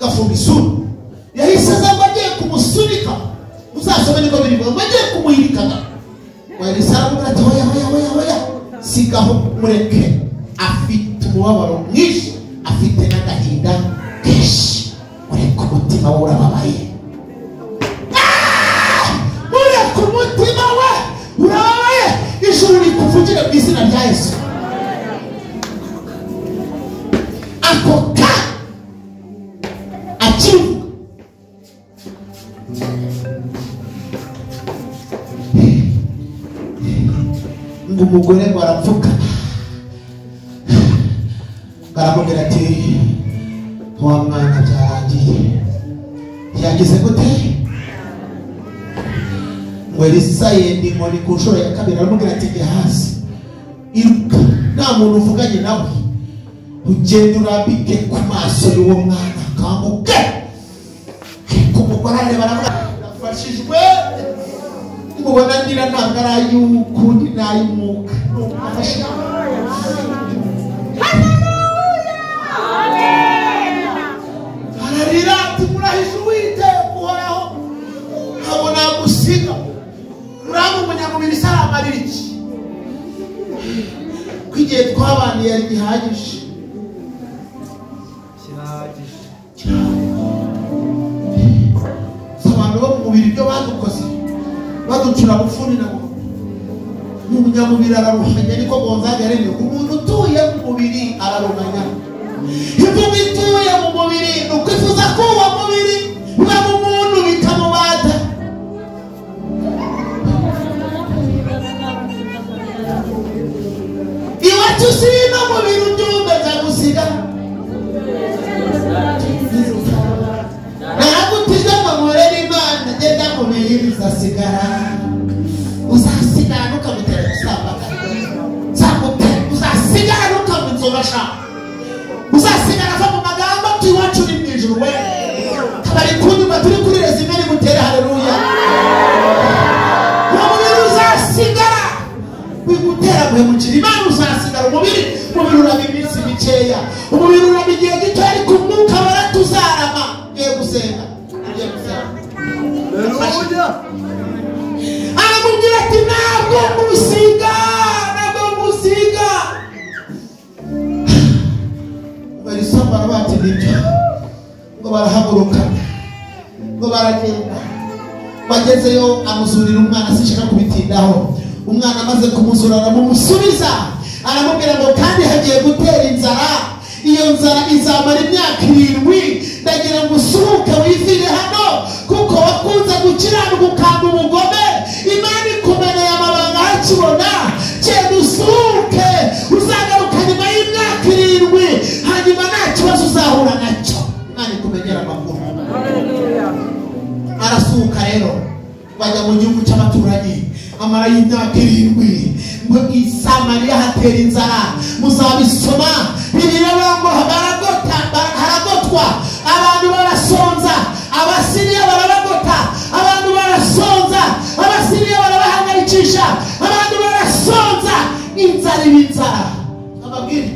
gafunga isura. Yahise aza ngo agiye kumusunika, uzasome niko biri ngo agiye kumuhirikana. Elisa aramubwira ati hoya hoya hoya hoya, sigaho mureke, afite umubabaro mwinshi, afite n'agahinda kenshi, mureke umutima we urababaye. Mureke umutima we urababaye, ijuru rikuvugire mu izina rya Yesu. Ako kanya akivuga, ngo umugore ngo arapfukama, aramubwira ati wa mwana byarangiye. Yagize gute? Ngo Elisa yenda inkoni ku nshuro ya kabiri, aramubwira ati Gehazi iruka, nta muntu uvuganye nawe, ugende urambike ku maso y'uwo mwana akanguke. Ariko umugore arareba aravuga ndafashijwe, mubona ndira ntabwo ari ay'ukundi n'ay'umwuka, afashijwe. Ararira ati murahije Uwiteka uhoraho, ntabwo nagusiga. Muraba umunyamubiri se aramarira iki? Ko igihe twabaniye yari gihagije. Abantu bo mu mubiri ibyo badukoze baducura bufuni nabo. Umunyamubiri araruhanya, niko Gonzaga yaremye. Umuntu utuye mu mubiri araruhanya. Imvugo ituye mu mubiri ni ukwifuza ko uwo mubiri uba mu muntu bikamubata. Iwacu si no mubiri ubyumve nzagusiga. Naragutije ngo nkorere Imana, ngenda mubiri uzasigara. Uzasigara ntukamutera gusambana. Uzasigara ntukamuha inzoga sha. Uzasigara ava mu magambo ati iwacu ni mu ijuru we. Kabari kunyuma turi kuri resume ni mutere haleluya. Uwo mubiri uzasigara wigutera guhemukira Imana, uzasigara umubiri, umubiri uraba iminsi mikeya, umubiri uraba igihe gito, ariko umwuka baratuzarama. Ngiye gusenga, ngiye gusenga. Haleluya. Aramubwira ati ntabwo ngusiga, ntabwo ngusiga. Elisa baravuga ati nibyo, ngo barahaguruka, ngo baragenda. Bagezeyo amuzurira umwana, sinshaka kubitindaho. Umwana amaze kumuzura aramumusubiza, aramubwira ngo kandi hagiye gutera inzara, iyo nzara izamara imyaka 7, ndagira ngo usuhuke wivire hano, kuko wakunze gukiranuka ukanga ubugome, Imana ikumeneye amabanga hakibona. Genda usuhuke, uzagaruka nyuma y'imyaka 7, hanyuma nta kibazo uzahura nacyo. Imana ikumenyera amakuru. Arasuhuka rero bajya mu gihugu cy'abaturanyi, amara y'imyaka 7, ngo i Samariya hatera inzara. Muzabisoma Bibiliya ngo haragotwa, abantu barasonza, Abasiriya barabagota, abantu barasonza, Abasiriya barabahangayikisha, abantu barasonza. Inzara iba inzara. Ababwire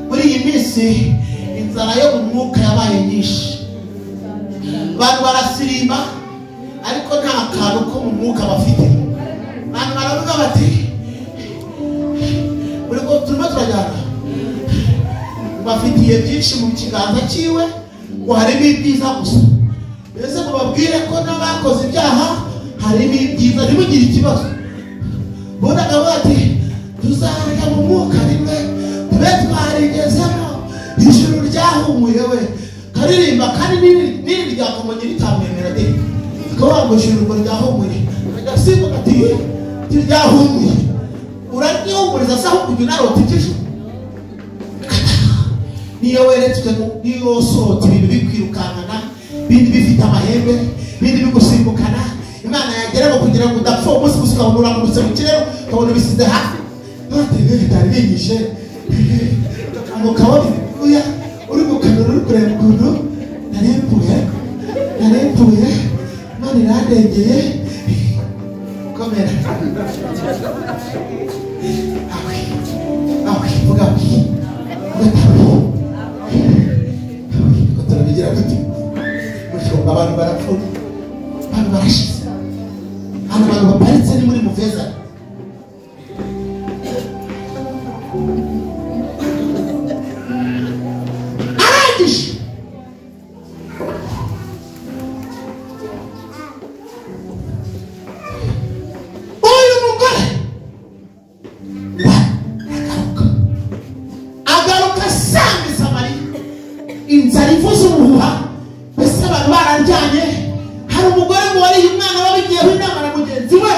muri iyi minsi inzara yo mu mwuka yabaye nyinshi. Abantu barasirimba ariko nta kantu ko mu mwuka bafite. Abantu baravuga bati uriko turimo turajyana, bafitiye byinshi mu kiganza cyiwe ngo harimo ibyiza gusa. Mbese mubabwire ko n'abakoze ibyaha harimo ibyiza, ntibugire ikibazo. Ubundi akavuga ati tuzajya mu mwuka rimwe tube twarigezemo, ijuru ryahumuye we. Karirimba kandi n'iri rya Kamonyi ritamwemera de, akavuga ngo ijuru ngo ryahumuye, agasimbuka ati ryahumuye. Uranyihumuriza se ahubwo ujya unarota iby'ijuru? Niyo weretswe, niyo usohotse ibintu bikwirukankana, ibindi bifite amahembe, ibindi bigusimbukana, Imana yagera ngo kugira ngo udapfa umunsi gusa ukabona uragurutse mu kirere, ukabona bisize hafi, bitari binyishe, ngo ukabona uya uri gukanura uri kureba ukuntu narempuye, Imana irandengeye. Komera awe awe vuga awe ko turabigira gute? Mushumba abantu barapfuye, abantu barashize, hano abantu baparitse ni muri muveza. Arangije uyu mugore agaruka asanga i Samariya, inzara ivuze ubuhuha, mbese abantu bararyanye. Hari umugore ngo wariye umwana wabigiyeho inama na mugenzi we.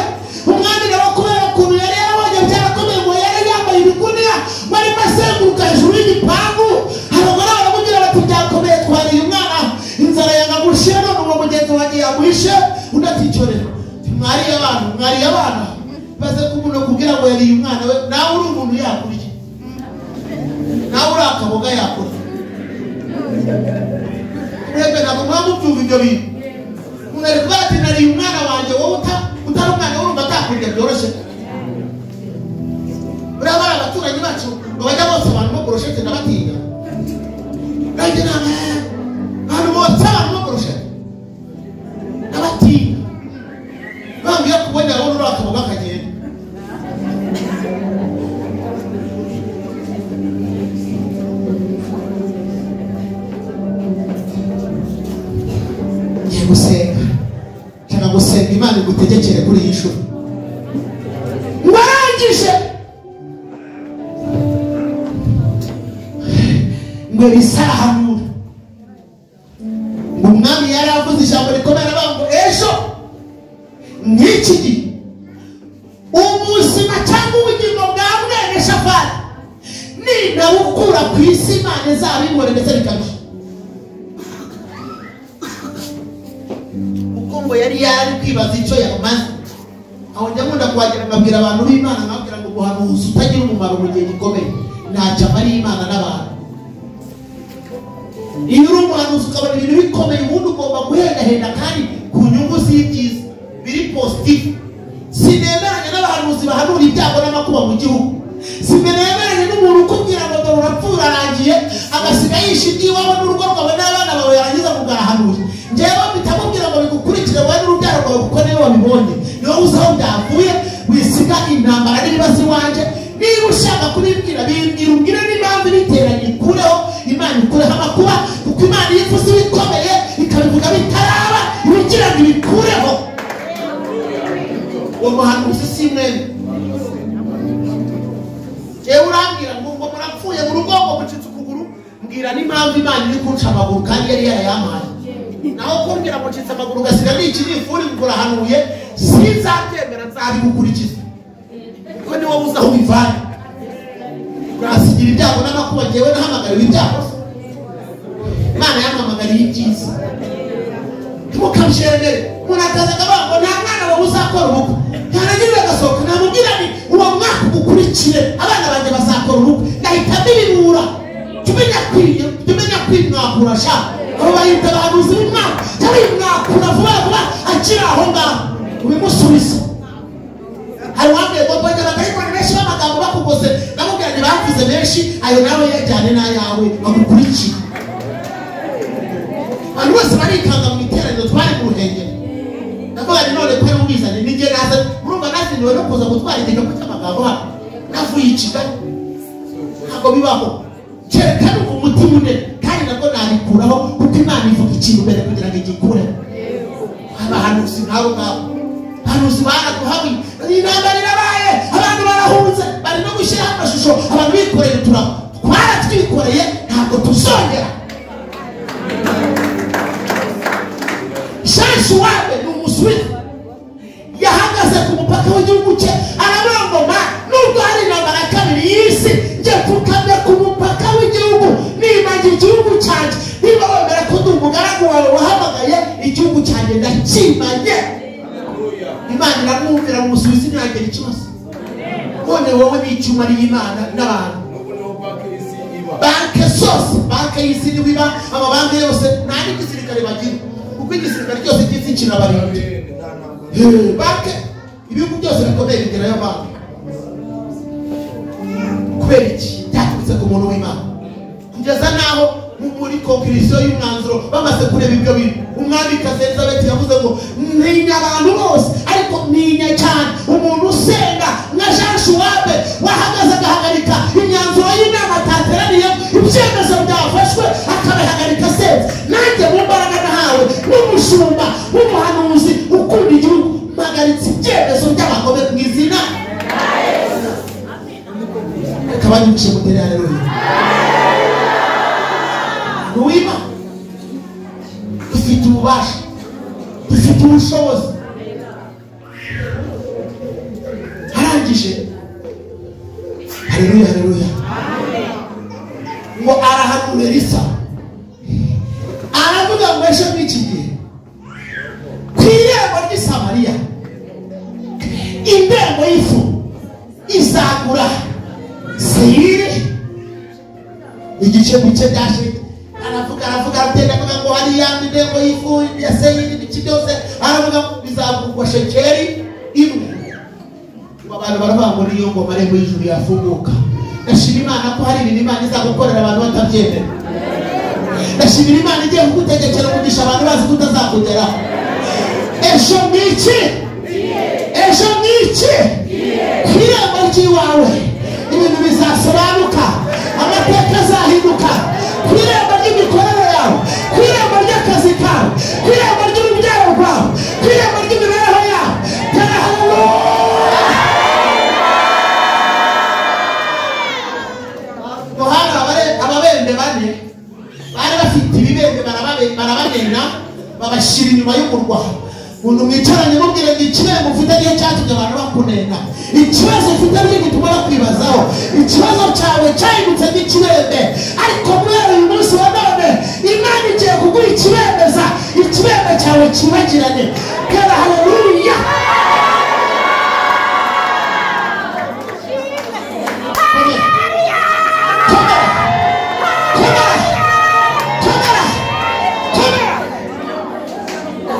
Umwami nawe kubera ukuntu yari yarabonye byarakomeye, ngo yari yambaye ibigunira, barimo azenguruka hejuru y'igipangu. Abagore baramubwira bati byakomeye, twariye umwana, inzara yanga gushira, none uwo mugenzi wanjye yamuhishe. Undi aticorera, mwariye abantu, mwariye abana. Baze kumuntu kubwira ngo yariye umwana we, nawe uri umuntu yakurya, nawe uri akaboga yakurya. Mwebwe ntabwo muba mubyumva ibyo bintu. Umuntu ari kuvuga ati nariye umwana wanjye, wowe utari umwana urumva atakurya byoroshye. Buriya bari abaturanyi bacu ngo bajya bose abantu bo burushete ndabatinya. Nanjye ntabwo abantu bose abantu bo burushete ndabatinya. Bambwiye kubonera wowe uri akaboga akagenda. Ngiye gusenga, nshaka gusenga Imana igutegekere kuri iyi nshuro. Warangije ngo Elisa arahanura, ngo umwami yari avuze ijambo rikomeye aravuga ngo ejo nk'iki gihe ubuzima cyangwa ubugingo bwa mwene Shafati ninabukura ku isi, Imana izabibore ndetse bikabije. Kuko ngo yari yari kwibaza icyo yamaze. Aho njya nkunda kuhagera nkabwira abantu b'Imana, nkababwira ngo guhanuza utagira umumaro mu gihe gikomeye ntacyo amariye Imana n'abantu. Iyo uri umuhanuzi ukabona ibintu bikomeye, ubundi ugomba guhendahenda kandi ku nyungu z'ibyiza biri positive. Sinemeranya n'abahanuzi bahanura ibyago n'amakuba mu gihugu. Sinemeranya n'umuntu ukubwira ngo dore urapfa urarangiye, agasiga yishe iby'iwabo n'urugo rwawe n'abana bawe, yarangiza kugarahanura. Njyewe bitamubwira ngo bigukurikire wowe n'urubyaro rwawe, kuko niwe wabibonye, niwe uzi aho byavuye. Wisiga intambara n'ibibazo iwanjye. Niba ushaka kubibwira, bibwira, ubwire n'impamvu ibiteranye, ikureho Imana ikureho amakuba, kuko Imana iyo ivuze ibikomeye ikabivuga bitaraba, ibigira ngo ibikureho. Uwo muhanuzi si mwene. Jewe urambwira ngo murapfuye mu rugo ngo mucitse ukuguru, mbwira n'impamvu Imana iri kunca amaguru kandi yari yarayampaye. Naho kumbwira ngo ncitse amaguru ugasiga n'iki n'ifuri ngo urahanuye, sinzabyemera, nzabigukurikiza. Kuko ni wowe uzi aho ubivana. Urasigira ibyago n'amakuba, njyewe nahamagariwe ibyago, Imana yampamagariye ibyiza. Ntimukabyemere. Umuntu akaza akavuga ngo nta mwana wawe uzakora ubukwe, yarangiza agasohoka, namubwira nti uwo mwaka ugukurikire abana banjye bazakora ubukwe, ndahita mbibura. Tumenya kwimwakura sha. Abo bahita abahanuzi b'umwaka, cyangwa imwakura vuba vuba akiri aho ngaho ubimusubiza. Hari uwambwiye ngo mbonye abadayimoni benshi b'amagambo bakugose, Ayo nawe yajyane n'ayawe bagukurikire. Abantu bose barikanga mu iteraniro twari mu ruhengeri. Ndavuga nti none ko ari ubizanye nijye naza, urumva nazinduwe no kuza gutwara igikapu cy'amagambo hano. Navuye i Kigali. Ntabwo bibaho. Kereka numva umutima une, kandi nabwo nabikuraho kuko Imana ivuga ikintu mbere kugira ngo igikureho. Abahanuzi nk'abo ngabo, abahanuzi baraduhawe, intambara irabaye, abantu barahunze, bari no gushyiraho amashusho, abantu bikoreye uturabo. Twaratwikoreye, ntabwo tuzongera. Jean Schwab ni Umusuwisi, yahagaze ku mupaka w'igihugu cye aravuga ngo ma nubwo hari intambara ya kabiri y'isi, njye mfukamye ku mupaka w'igihugu nimange igihugu cyanjye, niba wemera ko ndi umugaragu wawe wahamagaye igihugu cyanjye ndakimanye. Imana iramwumvira mu Musuwisi ntiyagira ikibazo. None wowe n'icyuma ari Imana n'abantu. Banke zose, banke y'isi niho iba, amabanki yose nta n'igisirikare bagira, kuko igisirikare cyose cy'isi kirabarinda. Banke, ibihugu byose bikomeye bigerayo banke. Kubera iki? Byaturutse ku muntu w'Imana. Kugeza naho muri konkirisiyo y'umwanzuro bamaze kureba ibyo bintu, umwamikazi Elizabeth yavuze ngo ntinya abantu bose, ariko ntinya cyane umuntu usenga nka Jean Schwab wahagaze agahagarika imyanzuro y'inama atateraniye, ibyemezo byafashwe akabihagarika asenze. Nanjye mu mbaraga nahawe n'umushumba w'umuhanuzi ukunda igihugu, mpagaritse ibyemezo by'abagome mu izina. Reka banyibukije mutere haleluya. Nuwima dufite ububasha, dufite ubushobozi. Arangije, haleluya haleluya, ngo arahanura Elisa, aravuga ngo ejo n'iki gihe ku irembo ry'i Samariya indembo y'ifu izagura seyiri igice bice byashe. Aravuga aravuga aratenda avuga ngo hariya indembo y'ifu ya seyiri ibice byose, aravuga bizagurwa shekeri imwe. Abantu baravuga ngo niyo ngo amarembo y'ijuru yafunguka. Ndashima Imana ko hari ibintu Imana izagukorera abantu batabyemera. Ndashimira Imana igiye kugutegekera umugisha abantu bazi ko utazakugeraho. Ejo ngiki, ejo ngiki ku irembo ry'iwawe ibintu bizasobanuka, amateka azahinduka. Ku irembo ry'imikorere yawe, ku irembo ry'akazi kawe, ku irembo ry'urubyaro rwawe, ku irembo ry'imibereho yawe. Tera haleluya. Ngo hari ababembe bane bari bafite ibibembe, barabanena babashyira inyuma y'umurwa. Umuntu mwicaranye mubwire ngo ikibembe ufite niyo cyatumye abantu bakunena, ikibazo ufite niyo gituma bakwibazaho, ikibazo cyawe cyahindutse nk'ikibembe, ariko guhera uyu munsi wa none Imana igiye kuguha ikibembeza, ikibembe cyawe kibagirane. Tera haleluya.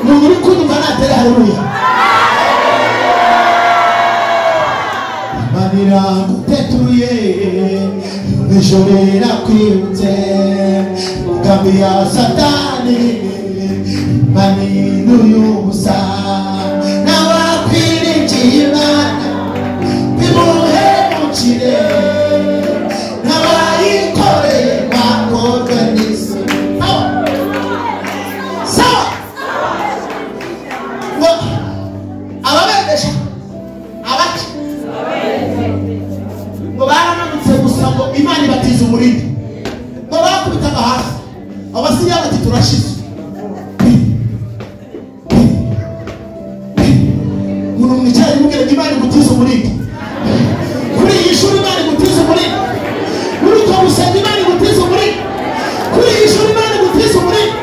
Umuntu uri kunyumva natere haleluya. Imana iragutetuye, ijoro irakwibutse, imigambi ya Satani Imana inuye ubusa. N'abakwiringiye Imana bimuhemukire, n'abayikoreye bakorwe n'isi. Sawa sawa, ababendesha abaki ngo barananutse gusa ngo Imana ibatiza umurindi, ngo barakubitaga hasi, Abasiriya bati turashize. Umuntu mwicaranye mubwire ngo Imana igutize umurindi, kuri iyi shuri Imana igutize umurindi, muri uko gusenga Imana igutize umurindi, kuri iyi shuri Imana igutize umurindi.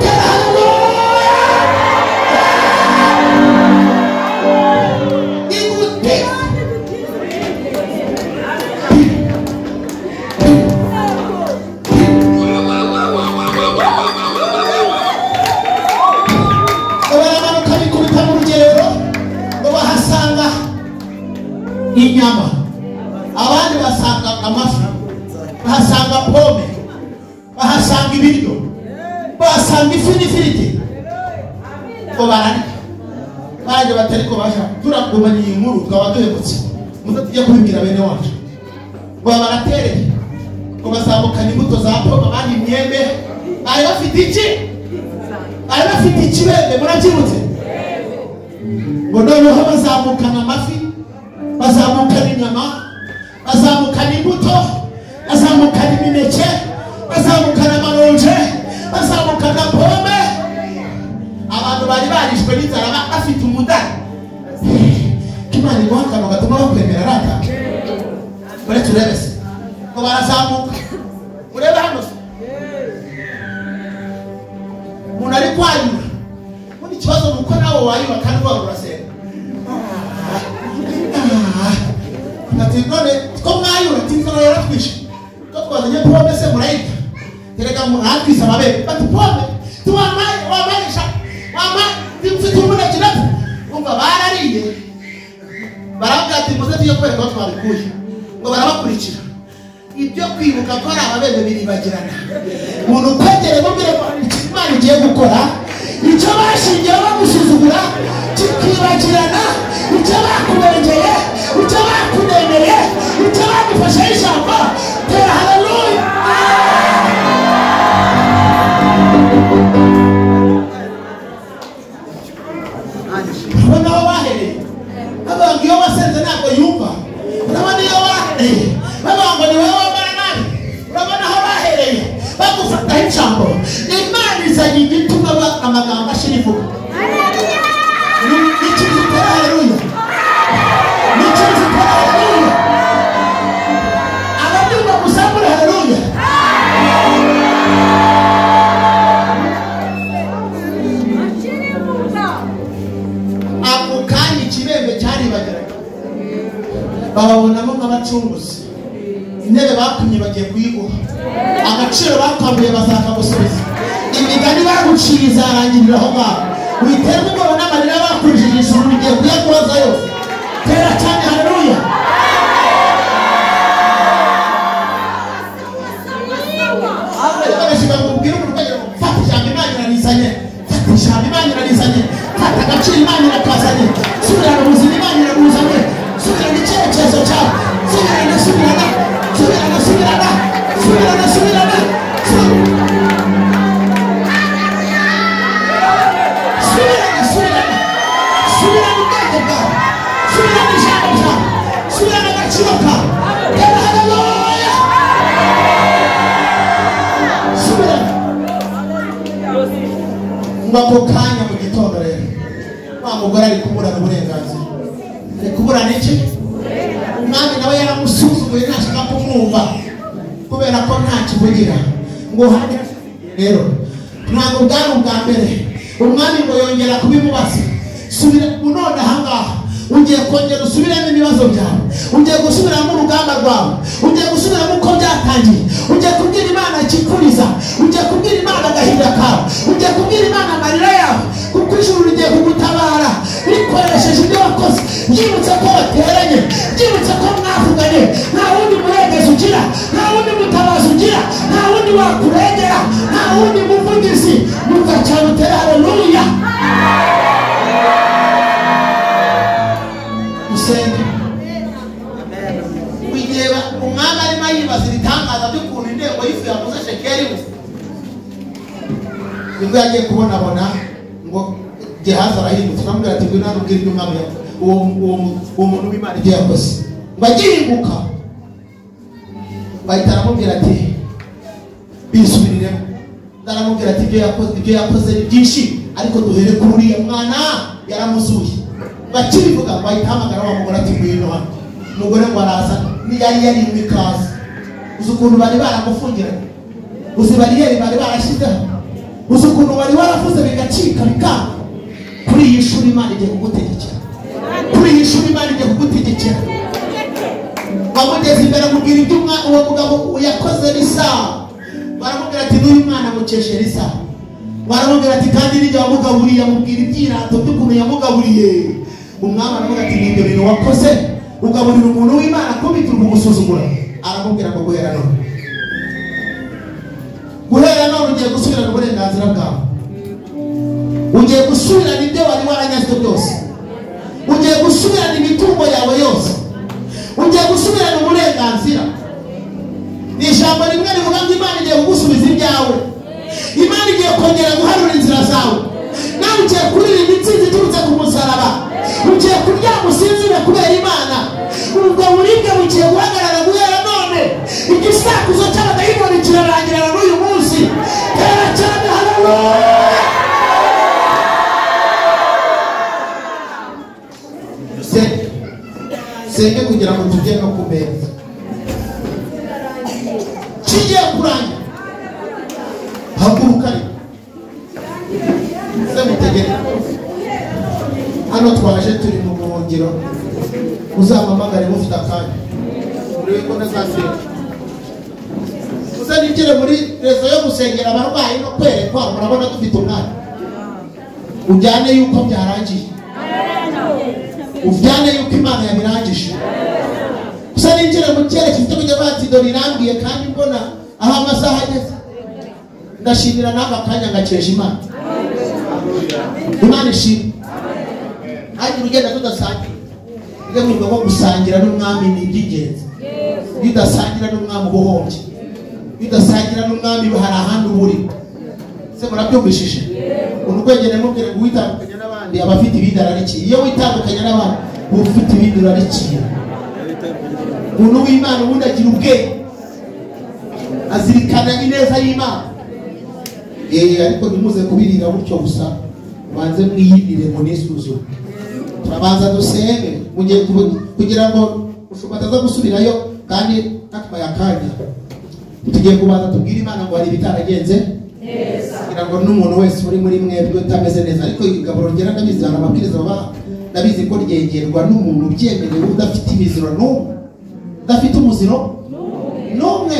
Tera haleluya. Igutize. Baramanuka bikubita mu rugerero, ngo bahasanga inyama, abandi basanga amafi. Bahasanga pome, bahasanga ibiryo, bahasanga ifi n'ifiriti. Ngo bararya, barajya batari ko baje turagumanye iyi nkuru twaba duhemutse, muze tujye kubibwira bene wacu. Ngo baratereye, ngo bazamukana imbuto za pome, abandi imyembe. Bari bafite iki? Bari bafite ikibembe, murabyibutse? Ngo noneho bazamukana amafi, bazamukana inyama, bazamukana imbuto, bazamukana imineke, bazamukana amaronje, bazamukana pome. Abantu bari barishwe n'inzara bafite umudari. Imana iguha akantu gatuma bakwemera rata. Uretse urebe se, ngo barazamuka. Urebe hano se, umuntu ari kwayura. Ubundi ikibazo ni uko nawe wayura kandi waba urasenga. Ati none ko mwayura, ati inzara yaratwishe, ko twazanye pome se murayirya? Tereka mwatwise amabere. Bati pome tuwamaye, wamaye sha, wamaye mfite umuneke nati. Umva barariye, baravuga ati muze tujye kwereka aho twabikuye. Ngo barabakurikira. Ibyo kwibuka ko ari ababebe biribagirana. Umuntu ukwegereye mubwire ko Imana igiye gukora, icyo bashingiye bagusuzugura kikibagirana, icyo bakubereye, icyo bakunemeye, icyo bagufashe ijambo. Tera haleluya. Urabona aho bahereye, bavuga ngo iyo wasenze ntabwo yumva. Urabona iyo bahereye, bavuga ngo ni wowe wambara nabi. Urabona aho bahereye bagufataho ijambo. Imana izanye igituma amagambo ashira ivuga. N'ikintu gitera haleluya, n'ikintu gitera haleluya. Ababyumva gusa muri haleluya. Ako kanya ikibembe cyaribagiraga, bababonamo nk'abacunguzi. Intebe bakumye bagiye kuyiguha, agaciro bakwambuye bazakagusubiza, imigani baguciye izarangirira aho ngaho. Witerwa ubwoba n'amarira bakurishije, ijuru rigiye kuyaguhoza yose. Tera cyane haleluya. Ariko ngo ubwire umuntu ukagira ngo fata ijambo Imana irarizanye, fata ijambo Imana irarizanye, fata agaciro Imana irakazanye, subirana ubuzima Imana irabuzanye, subirana icyerekezo cyawe, subirana, subirana, subirana, subirana, subirana, subirana, subirana, subirana, subirana ubwenge bwawe, subirana ijambo ryawe, subirana agaciro kawe. Tera haleluya. Subirana. Ngo ako kanya mu gitondo rero, wa mugore ari kuburana uburenganzira. Ari kuburana iki? Umwami nawe yaramusuzuguye, ntashaka kumwumva kubera ko nta kivugira. Ngo hajya rero, ntabwo bwari ubwa mbere. Umwami ngo yongera kubimubaza. Subira none ahangaha, ugiye kongera usubiremo ibibazo byawe, ugiye gusubiramo urugamba rwawe, ugiye gusubiramo uko byatangiye, ugiye kubwira Imana ikikuriza, ugiye kubwira Imana agahinda kawe, ugiye kubwira Imana amarira yawe, kuko ijuru rigiye kugutabara rikoresheje ibyo wakoze. Byibutse ko bateranye, byibutse ko mwavuganye, nta wundi murengezi ugira, nta wundi mutabazi ugira, nta wundi wakurengera, nta wundi muvugizi. Numva cyane utere haleluya. Usenge. Wigeba umwami arimo yibaza ibitangaza by'ukuntu intego y'ifu yaguze shekeli gusa. Nibwo yagiye kubonabona ngo Gehazi arahindutse, aramubwira ati ngwino hano ubwire ibyo umwami yakoze, uwo muntu w'Imana ibyo yakoze. Ngo agihinguka bahita aramubwira ati bisubiriremo. Aramubwira ati ibyo yakoze ni byinshi, ariko duhere kuri uriya mwana yaramuzuye. Bakibivuga bahita ahamagara wa mugore ati ngwino hano. Umugore ngo araza, yari yarimwe ikaze. Uzi ukuntu bari baramufungiranye, uzi bariyeri bari barashyizeho, uzi ukuntu wari waravuze bigacika bikanga. Kuri iyi shuri Imana igiye kugutegekera, kuri iyi shuri Imana igiye kugutegekera. Bamugeze imbere amubwira ibyo uwo mugabo yakoze Elisa. Baramubwira ati n'uyu mwana mukeshe Elisa. Baramubwira ati kandi n'ibyo wamugaburiye, amubwira ibyirato by'ukuntu yamugaburiye. Umwami aravuga ati ni ibyo bintu wakoze, ugaburira umuntu w'Imana kubituruka kugusuzugura. Aramubwira ngo guhera none ugiye gusubirana uburenganzira bwawe, ugiye gusubirana ibyo wari waranyazwe byose, ugiye gusubirana imitungo yawe yose, ugiye gusubirana uburenganzira. Ni ijambo rimwe rivuga ngo Imana igiye kugusubiza ibyawe, Imana igiye kongera guharura inzira zawe, nawe ugiye kuririmba intsinzi iturutse ku musaraba, ugiye kuryama usinzire kubera Imana. Ubwo buribwe bugiye guhagarara guhera none, igisakuzo cy'abadayimoni kirarangirana n'uyu munsi. Tera cyane haleluya. Senge kugira ngo tujye no ku meza. Kigiye kurangira. Haguruka rero. Se mutegere. Hano twaje turi mu buhungiro. Uzampamagare mufite akanya. Urebe ko ntazasenga. Uzanigere muri rezo yo gusengera abarwayi no kwerekwa, murabona dufite umwanya. Ujyane yuko byarangiye. Ujyane yuko Imana yabirangije. Uzanigere mu cyerekezo cyo kujya bati dore irambwiye kandi mbona aho amasaha ageze. Ndashimira n'aka kanya ngakesha Imana. Imana ishimwe. Hagira ugenda tudasangira. Ujye mwibuka ko gusangira n'umwami ni iby'ingenzi. Iyo udasangira n'umwami uba uhombye. Iyo udasangira n'umwami hari ahandi uba uri. Se murabyumvishije? Umuntu ukwegereye mubwire ngo witandukanye n'abandi aba afite ibindi ararikiye. Iyo witandukanye n'abandi uba ufite ibindi urarikiye. Umuntu w'Imana ubundi agira ubwenge, azirikana ineza y'Imana. Ariko ntimuze kubirira gutyo gusa, banze mwiyinire ngo nisuzume. Turabanza dusenge mugiye kugira ngo bataza gusubirayo kandi natwaye akanya. Tugiye kubanza tubwire Imana ngo hari ibitaragenze neza, kugira ngo n'umuntu wese uri muri mwebwe utameze neza. Ariko igaburo ryera ndabizi, hari amabwiriza babaha, ndabizi ko ryegerwa n'umuntu ubyemerewe, udafite imiziro n'umwe, udafite umuziro n'umwe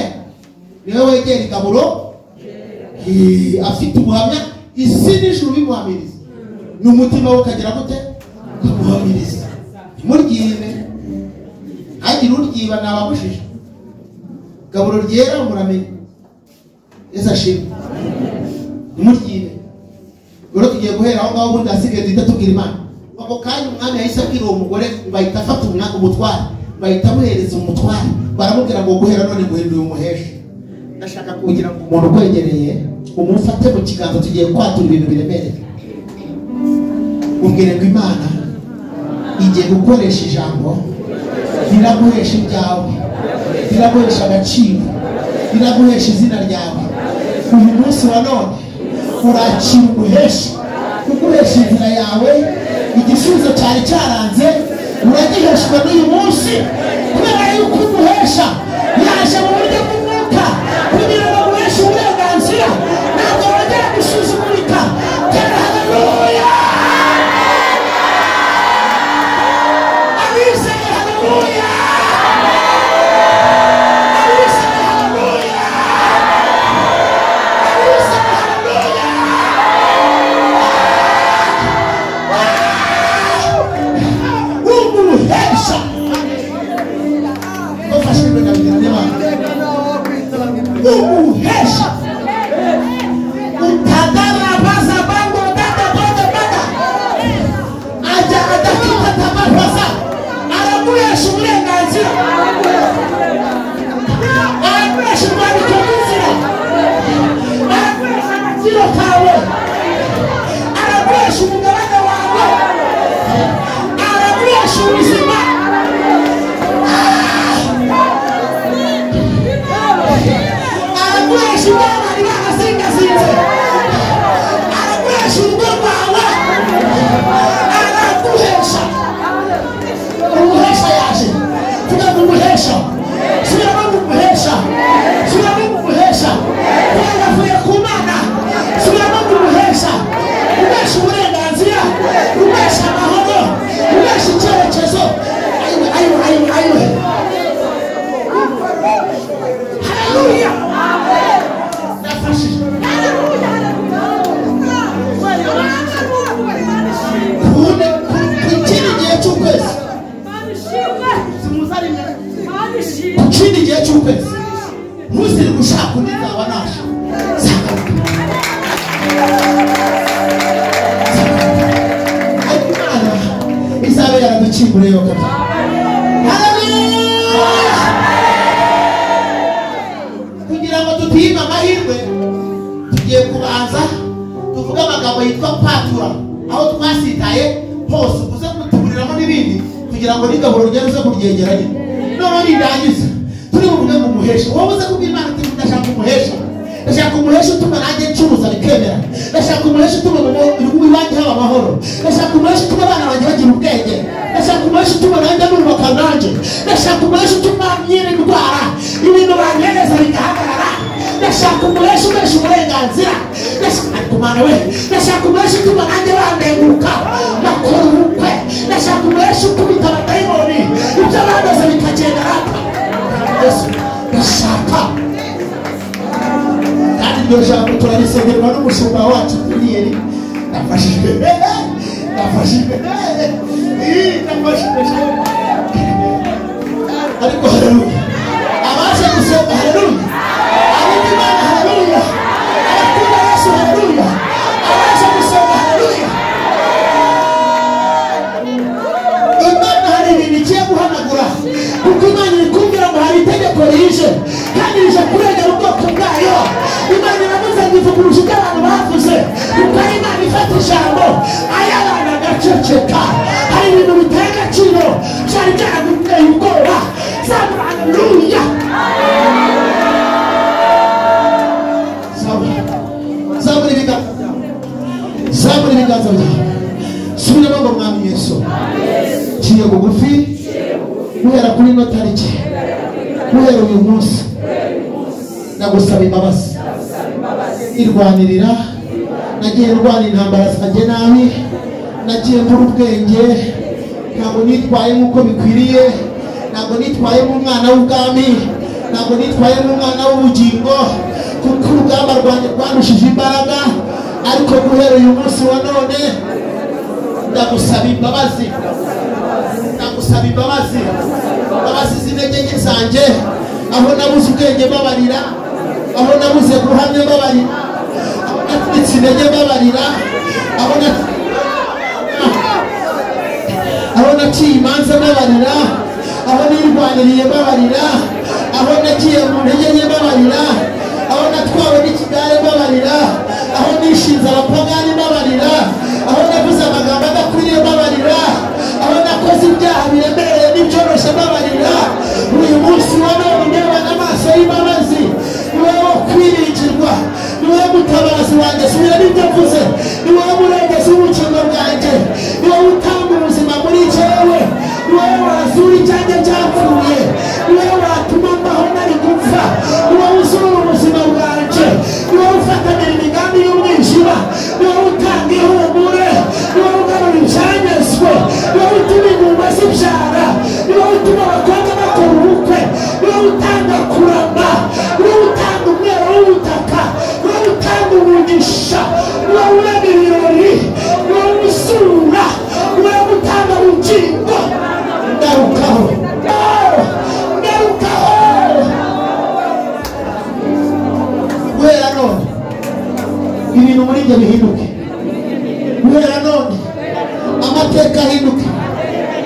niwe wegera igaburo afite ubuhamya isi n'ijuru bimuhamiriza, n'umutima we ukagira gute? Ukamuhamiriza. Ntimuryibe, ntagire uryiba nababujije. Gaburo ryera muramenye. Yesu ashimwe. Ntimuryibe. Rero tugiye guhera aho ngaho, ubundi hasigaye duhita tubwira Imana. Ako kanya umwami yahise abwira uwo mugore ngo ahita afata umutware, bahita amuhereza umutware, baramubwira ngo guhera none nguhinduye umuhesha. Ndashaka kugira ngo umuntu ukwegereye umufate mu kiganza, tugiye kwatura ibintu biremereye. Ubwire ngo Imana igiye gukoresha ijambo riraguhesha ibyawe, riraguhesha agaciro, riraguhesha izina ryawe. Uyu munsi wa none urakira umuhesha, uguhesha inzira yawe. Igisubizo cyari cyaranze uragiheshwa n'uyu munsi, kubera yuko umuhesha yaje mu buryo bw'umwuka kugira ngo aguheshe uburenganzira, ntabwo wongera gusuzugurika. Tera haleluya. Abizeye haleluya. Abizeye haleluya. Abizeye haleluya. Umuhesha umuhesha utadarabaza bango dada bada bada ajya adakita tabarasa, araguhesha uburenganzira, araguhesha urwandiko rw'inzira, araguhesha agaciro kawe, araguhesha umugabane wawe, araguhesha ubuzima. Araguhesha ibyo bari barazingazinze, araguhesha urugo rwawe, araguhesha. Umuhesha yaje. Tuga ngo umuhesha, subiramo ngo umuhesha, subiramo ngo umuhesha, kubera avuye ku Mana. Subiramo ngo umuhesha, uhesha uburenganzira, uhesha amahoro, uhesha icyerekezo. Ayiwe, ayiwe, ayiwe, ayiwe. Haleluya. Nafashije. Ku kindi gihe cy'ukwezi, ku kindi gihe cy'ukwezi, ntuzire gushaka undi nzaba naje. Akingure yo kabisa. Haleluya. Kugira ngo tutihime amahirwe, tugiye kubanza tuvuge amagambo yitwa kwatura aho twasitaye hose, uze kutuburiramo n'ibindi kugira ngo n'igaburo rye ruze kuryegeranye. Noneho nirangiza turi buvuge ngo umuhesha. Wowe uze kubwira Imana uti ndashaka umuhesha, ndashaka umuhesha utuma nanjye ncuruza bikemera, ndashaka umuhesha utuma mu iwanjye haba amahoro, ndashaka umuhesha utuma abana banjye bagira ubwenge, ndashaka umuhesha utuma nanjye nubaka nanjye, ndashaka umuhesha utuma nyiri indwara ibintu bantereza bigahagarara, ndashaka umuhesha ubesha uburenganzira, ndashaka Mana we, ndashaka umuhesha utuma nanjye bandenguka nakora ubukwe, ndashaka umuhesha ukubita abadayimoni ibyo bandoze bikagenda rata. Yesu ndashaka. Kandi iryo jambo turarisengerwa n'umushumba wacu Daniyeli. Ndafashijwe, ndafashijwe, ndafashijwe. Ariko haleluya, abaje gusenga haleluya, abumva Imana haleluya, abakunda Yesu haleluya, abaje gusenga haleluya. Imana hari ibintu igiye guhanagura, kuko Imana iri kumbwira ngo hari itegeko rije kandi rije kurengera ubwoko bwayo. Imana iravuze ngo ivuguruje ibyo abantu bavuze, kuko ari Imana ifata ijambo ay'abantu agaceceka. Hari ibintu biteye agaciro byari byaraguteye ubwoba. Zamura haleluya. Zamura ibiganza byawe, zamura ibiganza byawe, subiramo ngo Mwami Yesu, ciye bugufi guhera kuri ino tariki, guhera uyu munsi ndagusaba imbabazi. Irwanirira, nagiye ndwana intambara zanjye nabi, nagiye mbura ubwenge, ntabwo nitwaye nk'uko bikwiriye, ntabwo nitwaye nk'umwana w'ubwami, ntabwo nitwaye nk'umwana w'ubugingo, kuko urugamba rwanjye rwarushije imbaraga. Ariko guhera uyu munsi wa none ndagusaba imbabazi, ndagusaba imbabazi, imbabazi z'intege nke zanjye, aho nabuze ubwenge mbabarira, aho nabuze guhamya mbabarira, aho natwitse intege mbabarira, aho naciye imanza mbabarira, aho nirwaniriye mbabarira, aho nagiye mu ntege nke mbabarira, aho natwawe n'ikigare mbabarira, aho nishinze abapagani mbabarira, aho navuze amagambo adakwiriye mbabarira, aho nakoze ibyaha biremereye n'ibyoroshye mbabarira. Uyu munsi wa none ndeba n'amaso y'imbabazi, ni wowe wo kwiringirwa, ni wowe mutabazi wanjye, subira n'ibyo mvuze, ni wowe murengezi w'ubugingo bwanjye, ni wowe utanga ubuzima muri jyewe, ni wowe wazura ibyanjye byapfuye, ni wowe watuma mbaho nari gupfa, ni wowe uzura ubuzima bwanjye, ni wowe ufatanira imigambi y'umwijima, ni wowe utanga ihumure, ni wowe ugarura ibyanyazwe, ni wowe utuma ingumba zibyara, ni wowe utuma abakobwa bakora ubukwe, ni wowe utanga kurama, ni wowe utanga umwero w'ubutaka, ni wowe utanga umugisha, ni wowe urema ibirori, ni wowe usura, ni wowe utanga ubugingo. Ngarukaho, ngarukaho. Guhera none ibintu muri njye bihinduke, guhera none amateka ahinduke,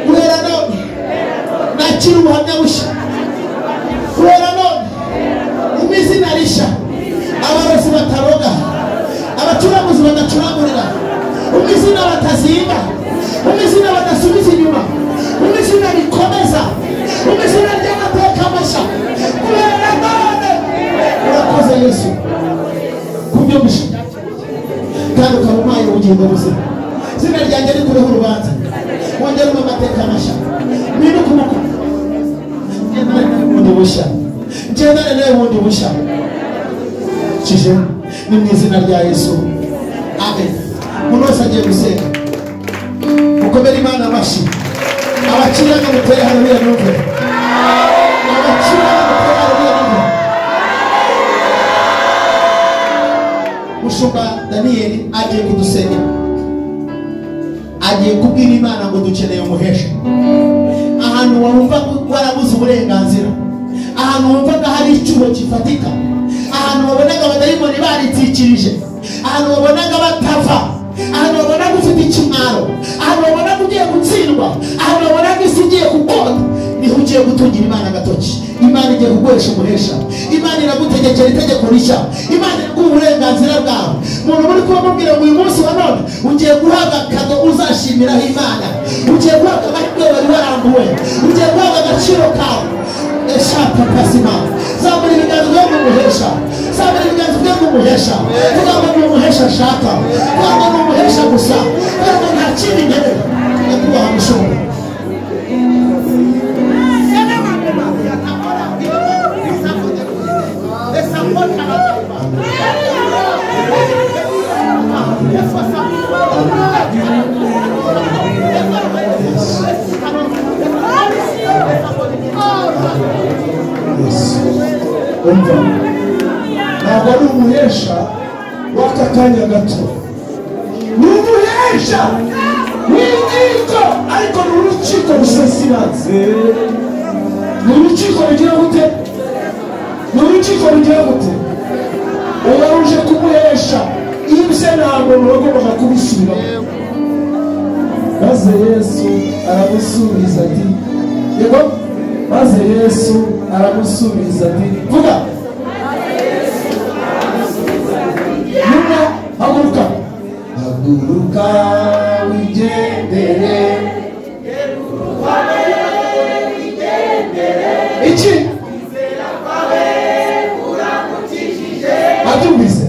guhera none nakira ubuhamya bushya, guhera none umpe izina rishya, abarozi bataroga, abacuranguzi badacurangurira, umpe izina batazimba, umpe izina badasubiza inyuma, umpe izina rikomeza, umpe izina ry'amateka mashya. Guhera none urakoze Yesu kubyo mushya kandi ukaba umpaye ubugingo buzima. Izina ryanjye rikureho urubanza, wongere umpe amateka mashya, mpinduke umukuru, ngendane nawe bundi bushya, ngendane nawe bundi bushya. Kije ni mu izina rya Yesu, amen. Umuntu wese agiye gusenga, mukomere Imana amashyi. Abakiriya mutere haleluya numve, abakiriya mutere haleluya numve. Mushumba Daniyeli agiye kudusengera, agiye kubwira Imana ngo dukeneye umuhesha. Ahantu wumva warabuze uburenganzira, ahantu wumvaga hari icyuho gifatika, ahantu wabonaga abadayimoni baritsikirije, ahantu wabonaga batava, ahantu wabonaga ufite ikimwaro, ahantu wabonaga ugiye gutsindwa, ahantu wabonaga isi igiye kukota, niho ugiye gutungira Imana agatoki. Imana igiye kuguhesha umuhesha. Imana iragutegekera itegeko rishya. Imana iraguha uburenganzira bwawe. Umuntu muri kuba mubwira ngo uyu munsi wa none ugiye guhabwa kado uzashimiraho Imana, ugiye guhabwa amahirwe wari warambuwe, ugiye guhabwa agaciro kawe. Eshapa pasima, zamura ibiganza byawe ngo umuhesha, zamura ibiganza byawe ngo umuhesha. Kugira ngo ni umuhesha ashaka, kugira ngo ni umuhesha gusa, kugira ngo nta kindi nkeneye. Nyakubahwa mushumba, umva, ntabwo ari umuhesha w'aka kanya gato, ni umuhesha w'inkiko, ariko ni urukiko rusesiranze. Ni urukiko rugira gute? Ni urukiko rugira gute? Uba uje kumuhesha ibye, ntabwo ruragombaga kubisubiramo. Maze Yesu aramusubiza ati, yego. Maze Yesu aramusubiza ati, vuga. Nyuma haguruka, haguruka wigendere. Iki abyumvise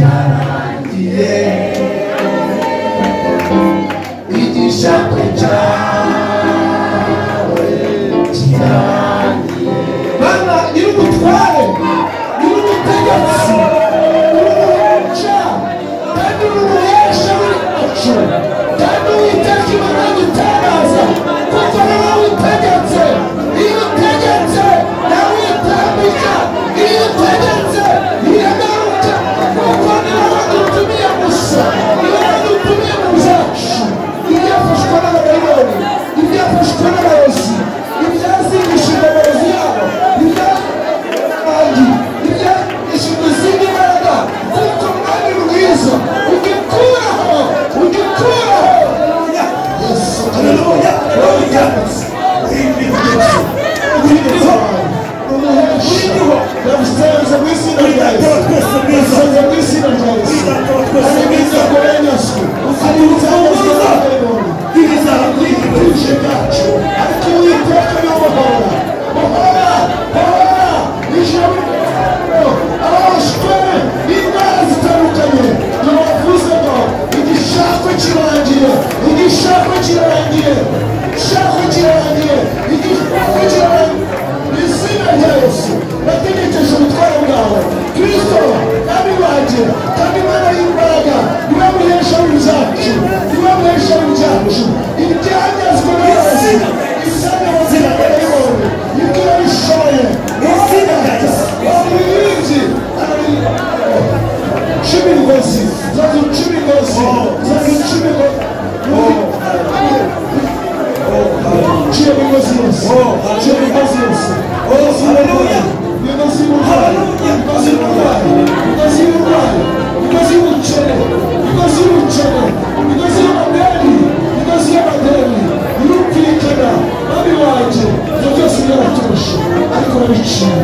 kirarangiye, igishakwe cyawe kirarangiye. Mana nyir'ubutware, nyir'ubutegetsi, uri kandi uri umuhesha w'acu, kandi Uwiteka Imana igitangaza, kuko ni wowe utegetse. Iyo utegetse nawe witambika, iyo utegetse iragaruka, kuko ni wowe dutumiye gusa, ni wowe dutumiye mu byacu. Ibyafashwe n'abadayimoni, ibyafashwe n'abarozi, ibyazingishijwe amarozi yabo, ibyarangi, ibyazingishijwe izindi mbaraga, kuko Mwami mwiza ugikuraho, ugikuraho. Haleluya. Ndagusenze mu izina rya Yesu, ndagusenze mu izina rya Yesu. Hari ibinyago yanyazwe, hari ibyanyazwe n'abadayimoni, ibituje byacu, ariko Uwiteka niwe bohora, bohora, bohora. Ijoro ababoshywe n'indwara zitandukanye, tubavuze ngo igishako kirangiye, igishako kirangiye, igishako kirangiye, igishako kirangiye. Izina rya Yesu nategekesha ubutware bwawe Kristo, kandi wanjye, kandi Imana y'imbaraga, niwe muhesha w'ibyacu, niwe muhesha w'ibyacu. Ibyanyazwe n'abarozi, ibyanyazwe n'abadayimoni, ibyo urabishoboye. Wamuririmbyi cumi ngozi, zazu cumi ngozi, zazu cumi ngozi, ciye migozi yose, ciye migozi yose. Haleluya. Migozi y'uburwayi, migozi y'uburwayi, migozi y'uburwayi, migozi y'ubukene, migozi y'ubukene, migozi y'amadeni, migozi y'amadeni, irumvikana. Mwami wanjye, ibyo byose byaraturusha, ariko urabiciye.